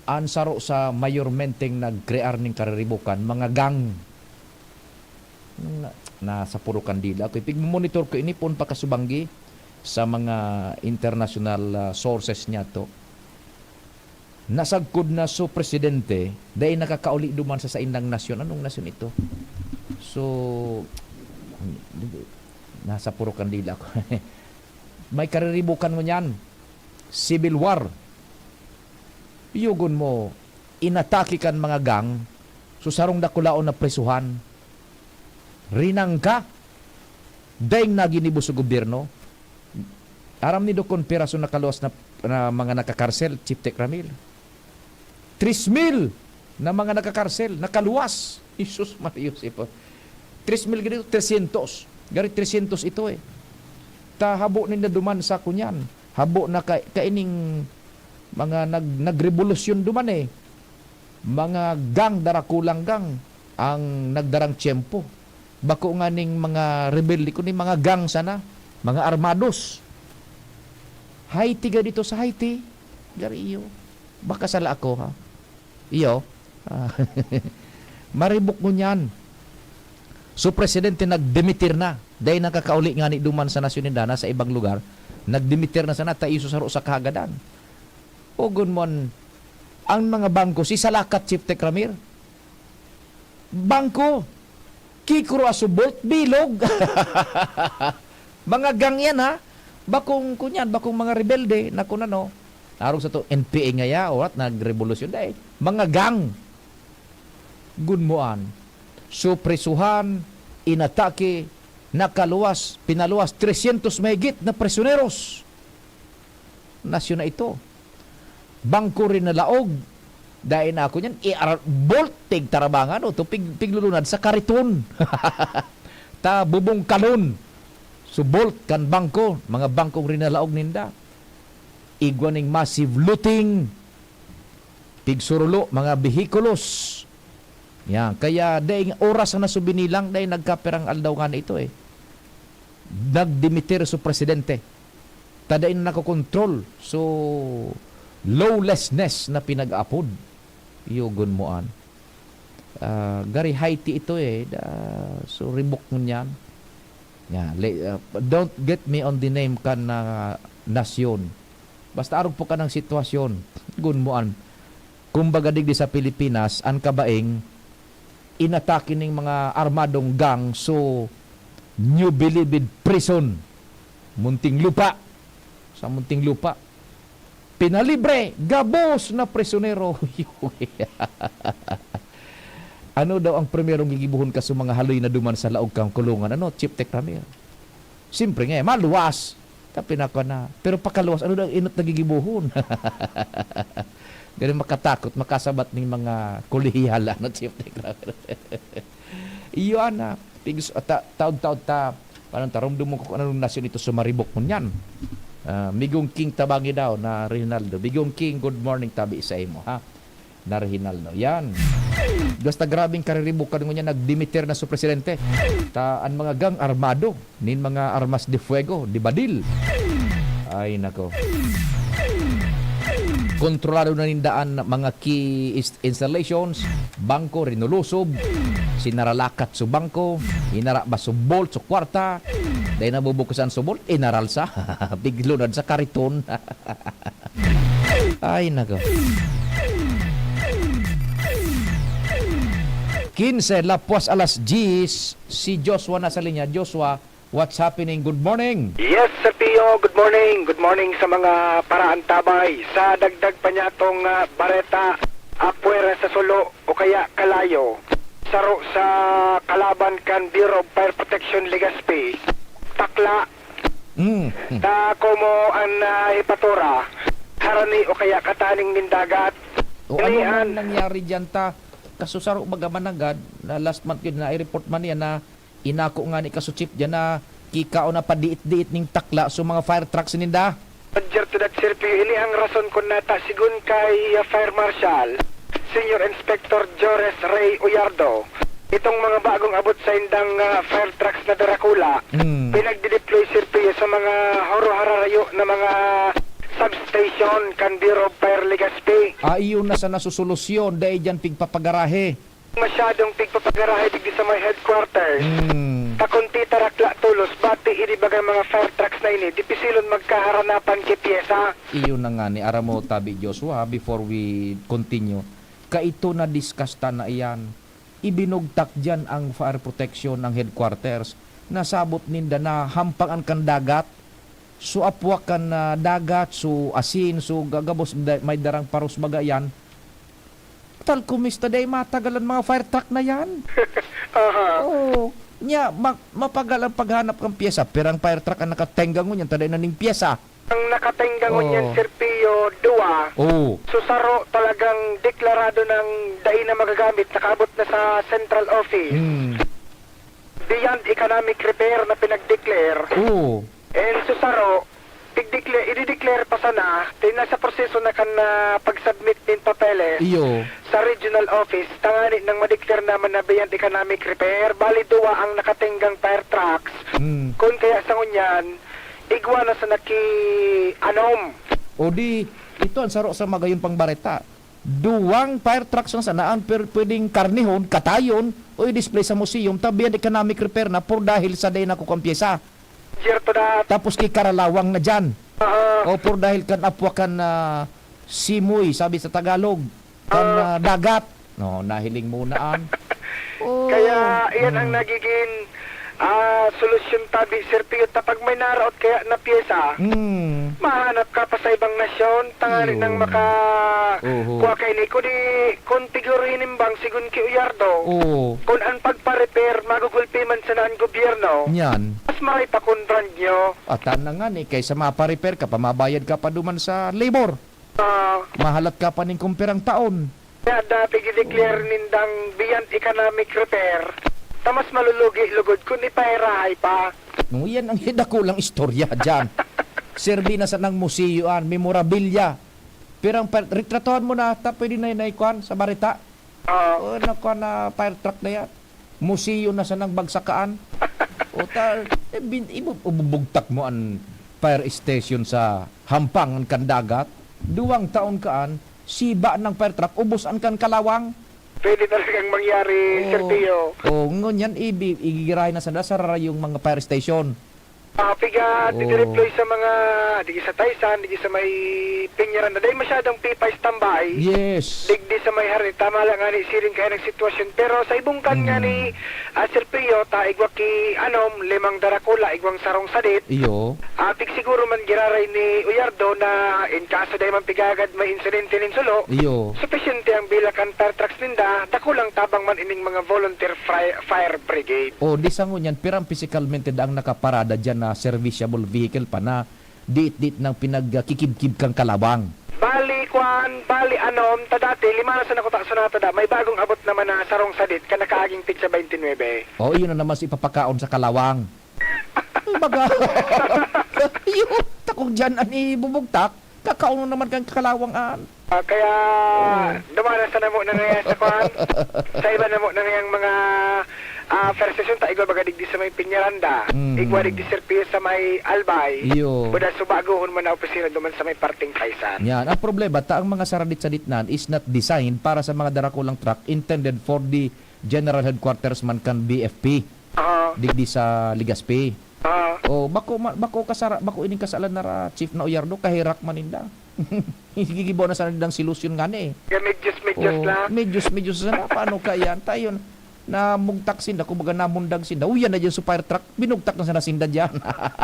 An saro sa mayormenteng nagkrear nin kariribukan, mga gang. Na, nasa puro kandila ako. Ipigmomonitor ko ini poon pa kasubanggi sa mga international uh, sources niya to. Nasagkod na so presidente, dai nakakauli duman sa saindang nasyon. Anong nasyon ito? So, nasa puro kandila ko. May kariribukan mo niyan. Civil war. Yugon mo, inatake kan mga gang, so sarong dakulaon na prisuhan. Rinangka, daing naginibo sa gobyerno. Aram nindo kon piraso nakaluwas na, na mga nakakarsel, Chief Tech Ramil? Tres mil na mga nakakarsel, nakaluwas. Jesus Maria Joseph. Tres mil gani, trescientos. Gari trescientos ito eh. Ta habo ninda duman sa kunyan. Habo na ka, kaining mga nag, nagrevolusyon duman eh. Mga gang, darakulang gang ang nagdarang tiyempo. Bako nga ning mga rebelde, kundi mga gang sana, mga armados. Haiti ga dito sa Haiti, gari iyo. Baka sala ako, ha? Iyo. Ah, maribok ngunyan. So, presidente nagdemitir na. Dahil nakakauli nga ni duman sa nasyon ninda, nasa ibang lugar, nagdemitir na sana, ta iyo sa saro sa kahagadan. Ugon mo an, ang mga bangko, si Salakat, Chief Tech Ramir. Bangko, kikro aso bolt, bilog. Mga gang yan, ha? Bakong, kunyan, bakong mga rebelde na kun ano. Narog sa to, N P A ngaya, orat, nagrevolusyon dahil. Mga gang. Gunmoan. So, presuhan, inatake, nakaluwas, pinaluwas, trescientos mahigit na prisoneros. Nasyon na ito. Bangko rin na laog. Dai na ako niyan, i-, bolt, tig tarabangan, o to, pig, piglulunad sa kariton. Ta bubungkalon. So, bolt kan bangko, mga bangkong rin na laog ninda. Igwa ning massive looting. pigsurulo, mga behikulos. Yan. Kaya daing oras na subinilang, daing nagkapirang aldaw nga na ito eh. Nagdimitir su presidente. Ta daing nakokontrol su lawlessness na pinag-apod. Yugon mo an. Ah, gari Haiti ito eh. Da, so, ribok ngunyan. Yeah, le-, ah, don't get me on the name kan na nasyon. Basta arog po ka ng sitwasyon. Gun mo an. Kumbaga, digdi sa Pilipinas, an kabaing, inatake ning mga armadong gang, so, New Bilibid Prison. Muntinlupa. Sa Muntinlupa. Pinalibre, gabos na prisionero. Ano daw ang primerong gigibohon ka sa mga haloy na duman sa laog kang kulungan? Ano, Chief Tech Ramir? Siyempre nga, eh, maluwas. Tapi na ko na. Pero pakaluwas, ano daw ang inot na gigibohon? Ganun makatakot, makasabat ning mga kolehiyal, ano, Chief Tech Ramir? Iyo, ana. Pigos-, ta-, taod-taod ta, parang tarumdum mo kung anong nasyon ito sumaribok mo niyan. Ah, Migong King tabangi daw na Reynaldo. Migong King, good morning, tabi sa imo, ha? Na Reynaldo. Yan. Basta grabing kariribukan ngunyan, nagdimiter na su presidente. Ta, an mga gang armado, nin mga armas de fuego, de badil. Ay, nako. Kontrolado na ninda an mga key is-, installations, bangko, rinulusob, sinaralakat su bangko, inarabas su bolt, su kwarta, dai nabubukusan su bolt, inaralsa. Biglunad sa kariton. Ay, nako. Quince, lapwas alas diyes, si Joshua nasa linya. Joshua, what's happening? Good morning. Yes, Sir Pio. Good morning. Good morning sa mga paraantabay. Sa dagdag pa niyatong, ah, bareta, apwera sa sulo o kaya kalayo, saro sa kalaban kan Bureau of Fire Protection Legazpi, takla, Mm, mm. Ta komo an, ah, hipatura, harani o kaya kataning nin dagat. O ano Ini man an nangyari diyan ta? Kasusaro baga managad na last month yun, na-report man yan na inako nga ni Kaso Chief diyan na kikao na padiit-diit ning takla sa mga fire trucks ninda. Roger to that, Sir Pio. Ini ang rason kun nata, sigun kay, ah, Fire Marshal, Senior Inspector Jores Rey Uyardo, itong mga bagong abot sa indang, ah, fire trucks na darakula, Mm. pinagdideploy, Sir Pio, sa mga haro-hararayo na mga substation kan Bureau of Fire Legazpi. Ah, iyon na sa nasusolusyon, dai diyan pigpapagarahe. Masyadong pigpapagarahe digdi sa may headquarters. Mm. Ta kun titarakla tolos, bati ini bagang mga fire trucks na ini, dipisilon magkaharanapan ki pyesa. Iyo na nga ni, aram mo, tabi Joshua, before we continue, kaito na-discuss ta na iyan. Ibinugtak diyan ang fire protection ng headquarters. Nasabot ninda na hampang an kan dagat. So, apwak kan, ah, dagat, so, asin, so, gagabos, da-, may darang paros baga yan. Tal kumista dai matagal ang mga fire truck na yan. Aha. Oo. Nya, ma-, mapagal ang paghanap kan pyesa, pero ang fire truck ang nakatenga ngunyan, ta dai na ning pyesa. Ang nakatenga ngunyan, Oh. Sir Pio, duwa. Oh. So, saro talagang deklarado ng dai na magagamit, nakaabot na sa central office. Hmm. Beyond economic repair na pinag-declare. Oo. And so, saro, pigdeclare, i-declare pa sana, ti nasa proseso na kan, ah, pag-submit nin papeles Iyo. sa regional office, tangani nang ma-declare naman na beyond economic repair. Bali, duwa ang nakatenggang fire trucks. Mm. Kun kaya sa ngunyan, igwa na sa naki-anom. O di, ito ang saro sa magayon pang bareta. Duwang fire trucks na sana ang pwer-, pwedeng karnihon, katayon, o i-display sa museum, ta beyond economic repair na por dahil sa dai nakukuha ang pyesa. Sir, to that. Tapos kikarawang na dyan. Aha. O por dahil kan apwa kan, ah, simoy, sabi sa Tagalog, kan, Ah. ah, dagat. No, nahiling mo na an. Oh. Kaya, iyan ang Mm. nagiging, ah, solusyon tabi, Sir Pio, ta pag may naraot kaya na pyesa, Mm. mahanap ka pa sa ibang nasyon, tangani Yun. nang maka-, Oho. kuha kaini. Kung di, kung tiguro hinimbang, sigun ki Uyardo, Oo. kung ang pagpa-repair, magugulpi man sana an gobyerno, Yan. mas maray pa kung brand new. Atan na nga ni, kaysa mapa-repair ka pa, mabayad ka pa duman sa labor. Ah. Mahalat ka pa ning kumpirang taon. Kaya dati gi-declare nindang beyond economic repair, ta mas malulugi lugod kun ipairahay pa. No, yan ang dakulang istorya dyan. Serbi na sanang museo an, memorabilia. Pirang pa, retratuhan mo na, ta pwede na yun na ikuan sa barita. Oo. O, nakuha na fire truck na yan. Museo na sa nang bagsakaan. O, ta, eh, bin, ibu-, ibubugtak mo an fire station sa hampang an kan dagat. Duwang taon kaan, siba ng fire truck, ubos an kan kalawang. Pwede talagang mangyari, Sir Oo. Teo. Oo, ngunyan, ibi-, igigirahin na sa, sa rarayong mga fire station. Ah, piga, Oo. dideploy sa mga, digi sa Taysan, digi sa may Peñaranda. Dai masyadong pipa standby. Yes. Digdi sa may Harani, tama lang nga ni siring kaya ng sitwasyon. Pero sa ibong kan nga Mm. ni, ah, Sir Pio, ta igwa ki anom, limang darakula, igwang sarong sadit. Iyo. Ah, tig siguro man giraray ni Uyardo na in kaso dai man pigagad may insidente nin sulo, Iyo. supisyente ang bila kan fire trucks ninda, dakulang tabang man ining mga volunteer fri-, fire brigade. O, di sa ngunyan, pirang pisikalmente daang nakaparada diyan na serviceable vehicle pa na diit-diit nang pinagkikibkib kan kalawang. Bali, kwan, bali, anom, ta dati, lima na sa nakuta, so na ta da, may bagong abot naman na sarong sadit, ka nakaaging tig sa twenty-nine. O, iyon na naman sa ipapakaon sa kalawang. Baga, yun, takong diyan, ani, bubugtak, kakauno naman kang kalawang an. Ah, kaya, Oo. dumanas na mo na ngayon sa kwan. Sa iba na mo na ngayang mga, ah, fire station, ta igwa baga digdi sa may Peñaranda. Mm. Igwa digdi Sir Pio sa may Albay. Iyo. Buda subagohon mo na opisina duman sa may parting Kaisan. Yan. Ang problema, ta ang mga saradit-sadit nan is not designed para sa mga darakulang truck intended for the general headquarters man kan B F P. Aha. Digdi sa Legazpi. Aha. O, bako ma-, bako kasara-, bako ining kasalan na ra, Chief na Uyardo, kahirak man ninda. Gigibo na sana nindang solusyon ngani eh. Kaya medyos-medyos O, lang. medyos-medyos sana. Paano kaya? Tayon, namugtak sinda, kumbaga namundag sinda. Uyan na dyan sa fire truck, binugtak na sana sinda dyan.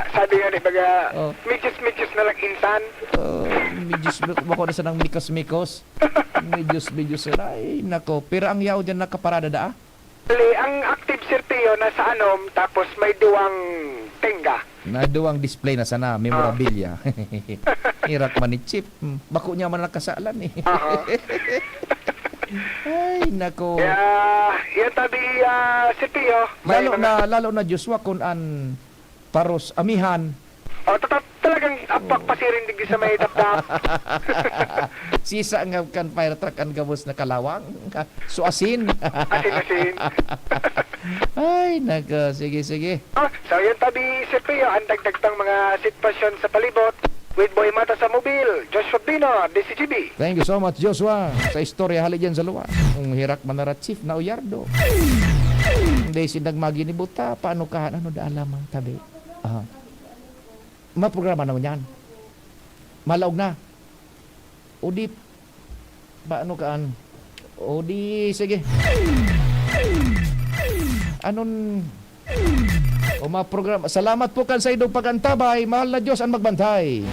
Sabi nga ni baga, Oh. medyos-medyos na lang insan. Oh, medyos, bako na sanang mikos-mikos. Medyos-medyos na. Ay, nako. Pero ang yaw dyan nakaparada daa? Bali, ang active, Sir Pio, nasa anom, tapos may duwang tenga. Na duwang display na sana, memorabilia. Ah. Hirak man ni Chief. Hmm, bako niya man nakasalan eh. Aha. Ay, nako. Kaya, yan tabi, ah, Sir Pio, may Lalo mga na, lalo na, Joshua, kung an paros, amihan. O, tata-, talagang apak Oo. pasiring digdi sa may dapdap. Sisa nga kan fire truck an gabos na kalawang. So, asin. Asin, asin. Ay, nako. Sige, sige. Oh, so, yun tabi, Sir Pio, ang dagdag pang mga sitwasyon sa palibot. With Boy Mata sa Mobil, Joshua Bino, D C G B. Thank you so much, Joshua, sa istorya hali dyan sa luwa. Ang hirak manara, Chief na Uyardo. Hindi sindag maginibuta. Paano ka? Ano da lamang tabi? Aha. Maprograma naman yan. Malaog na. O di, paano kaan? O di, sige. Anon, o mga programa. Salamat po kan sa idong pag-antabay. Mahal na Diyos ang magbantay.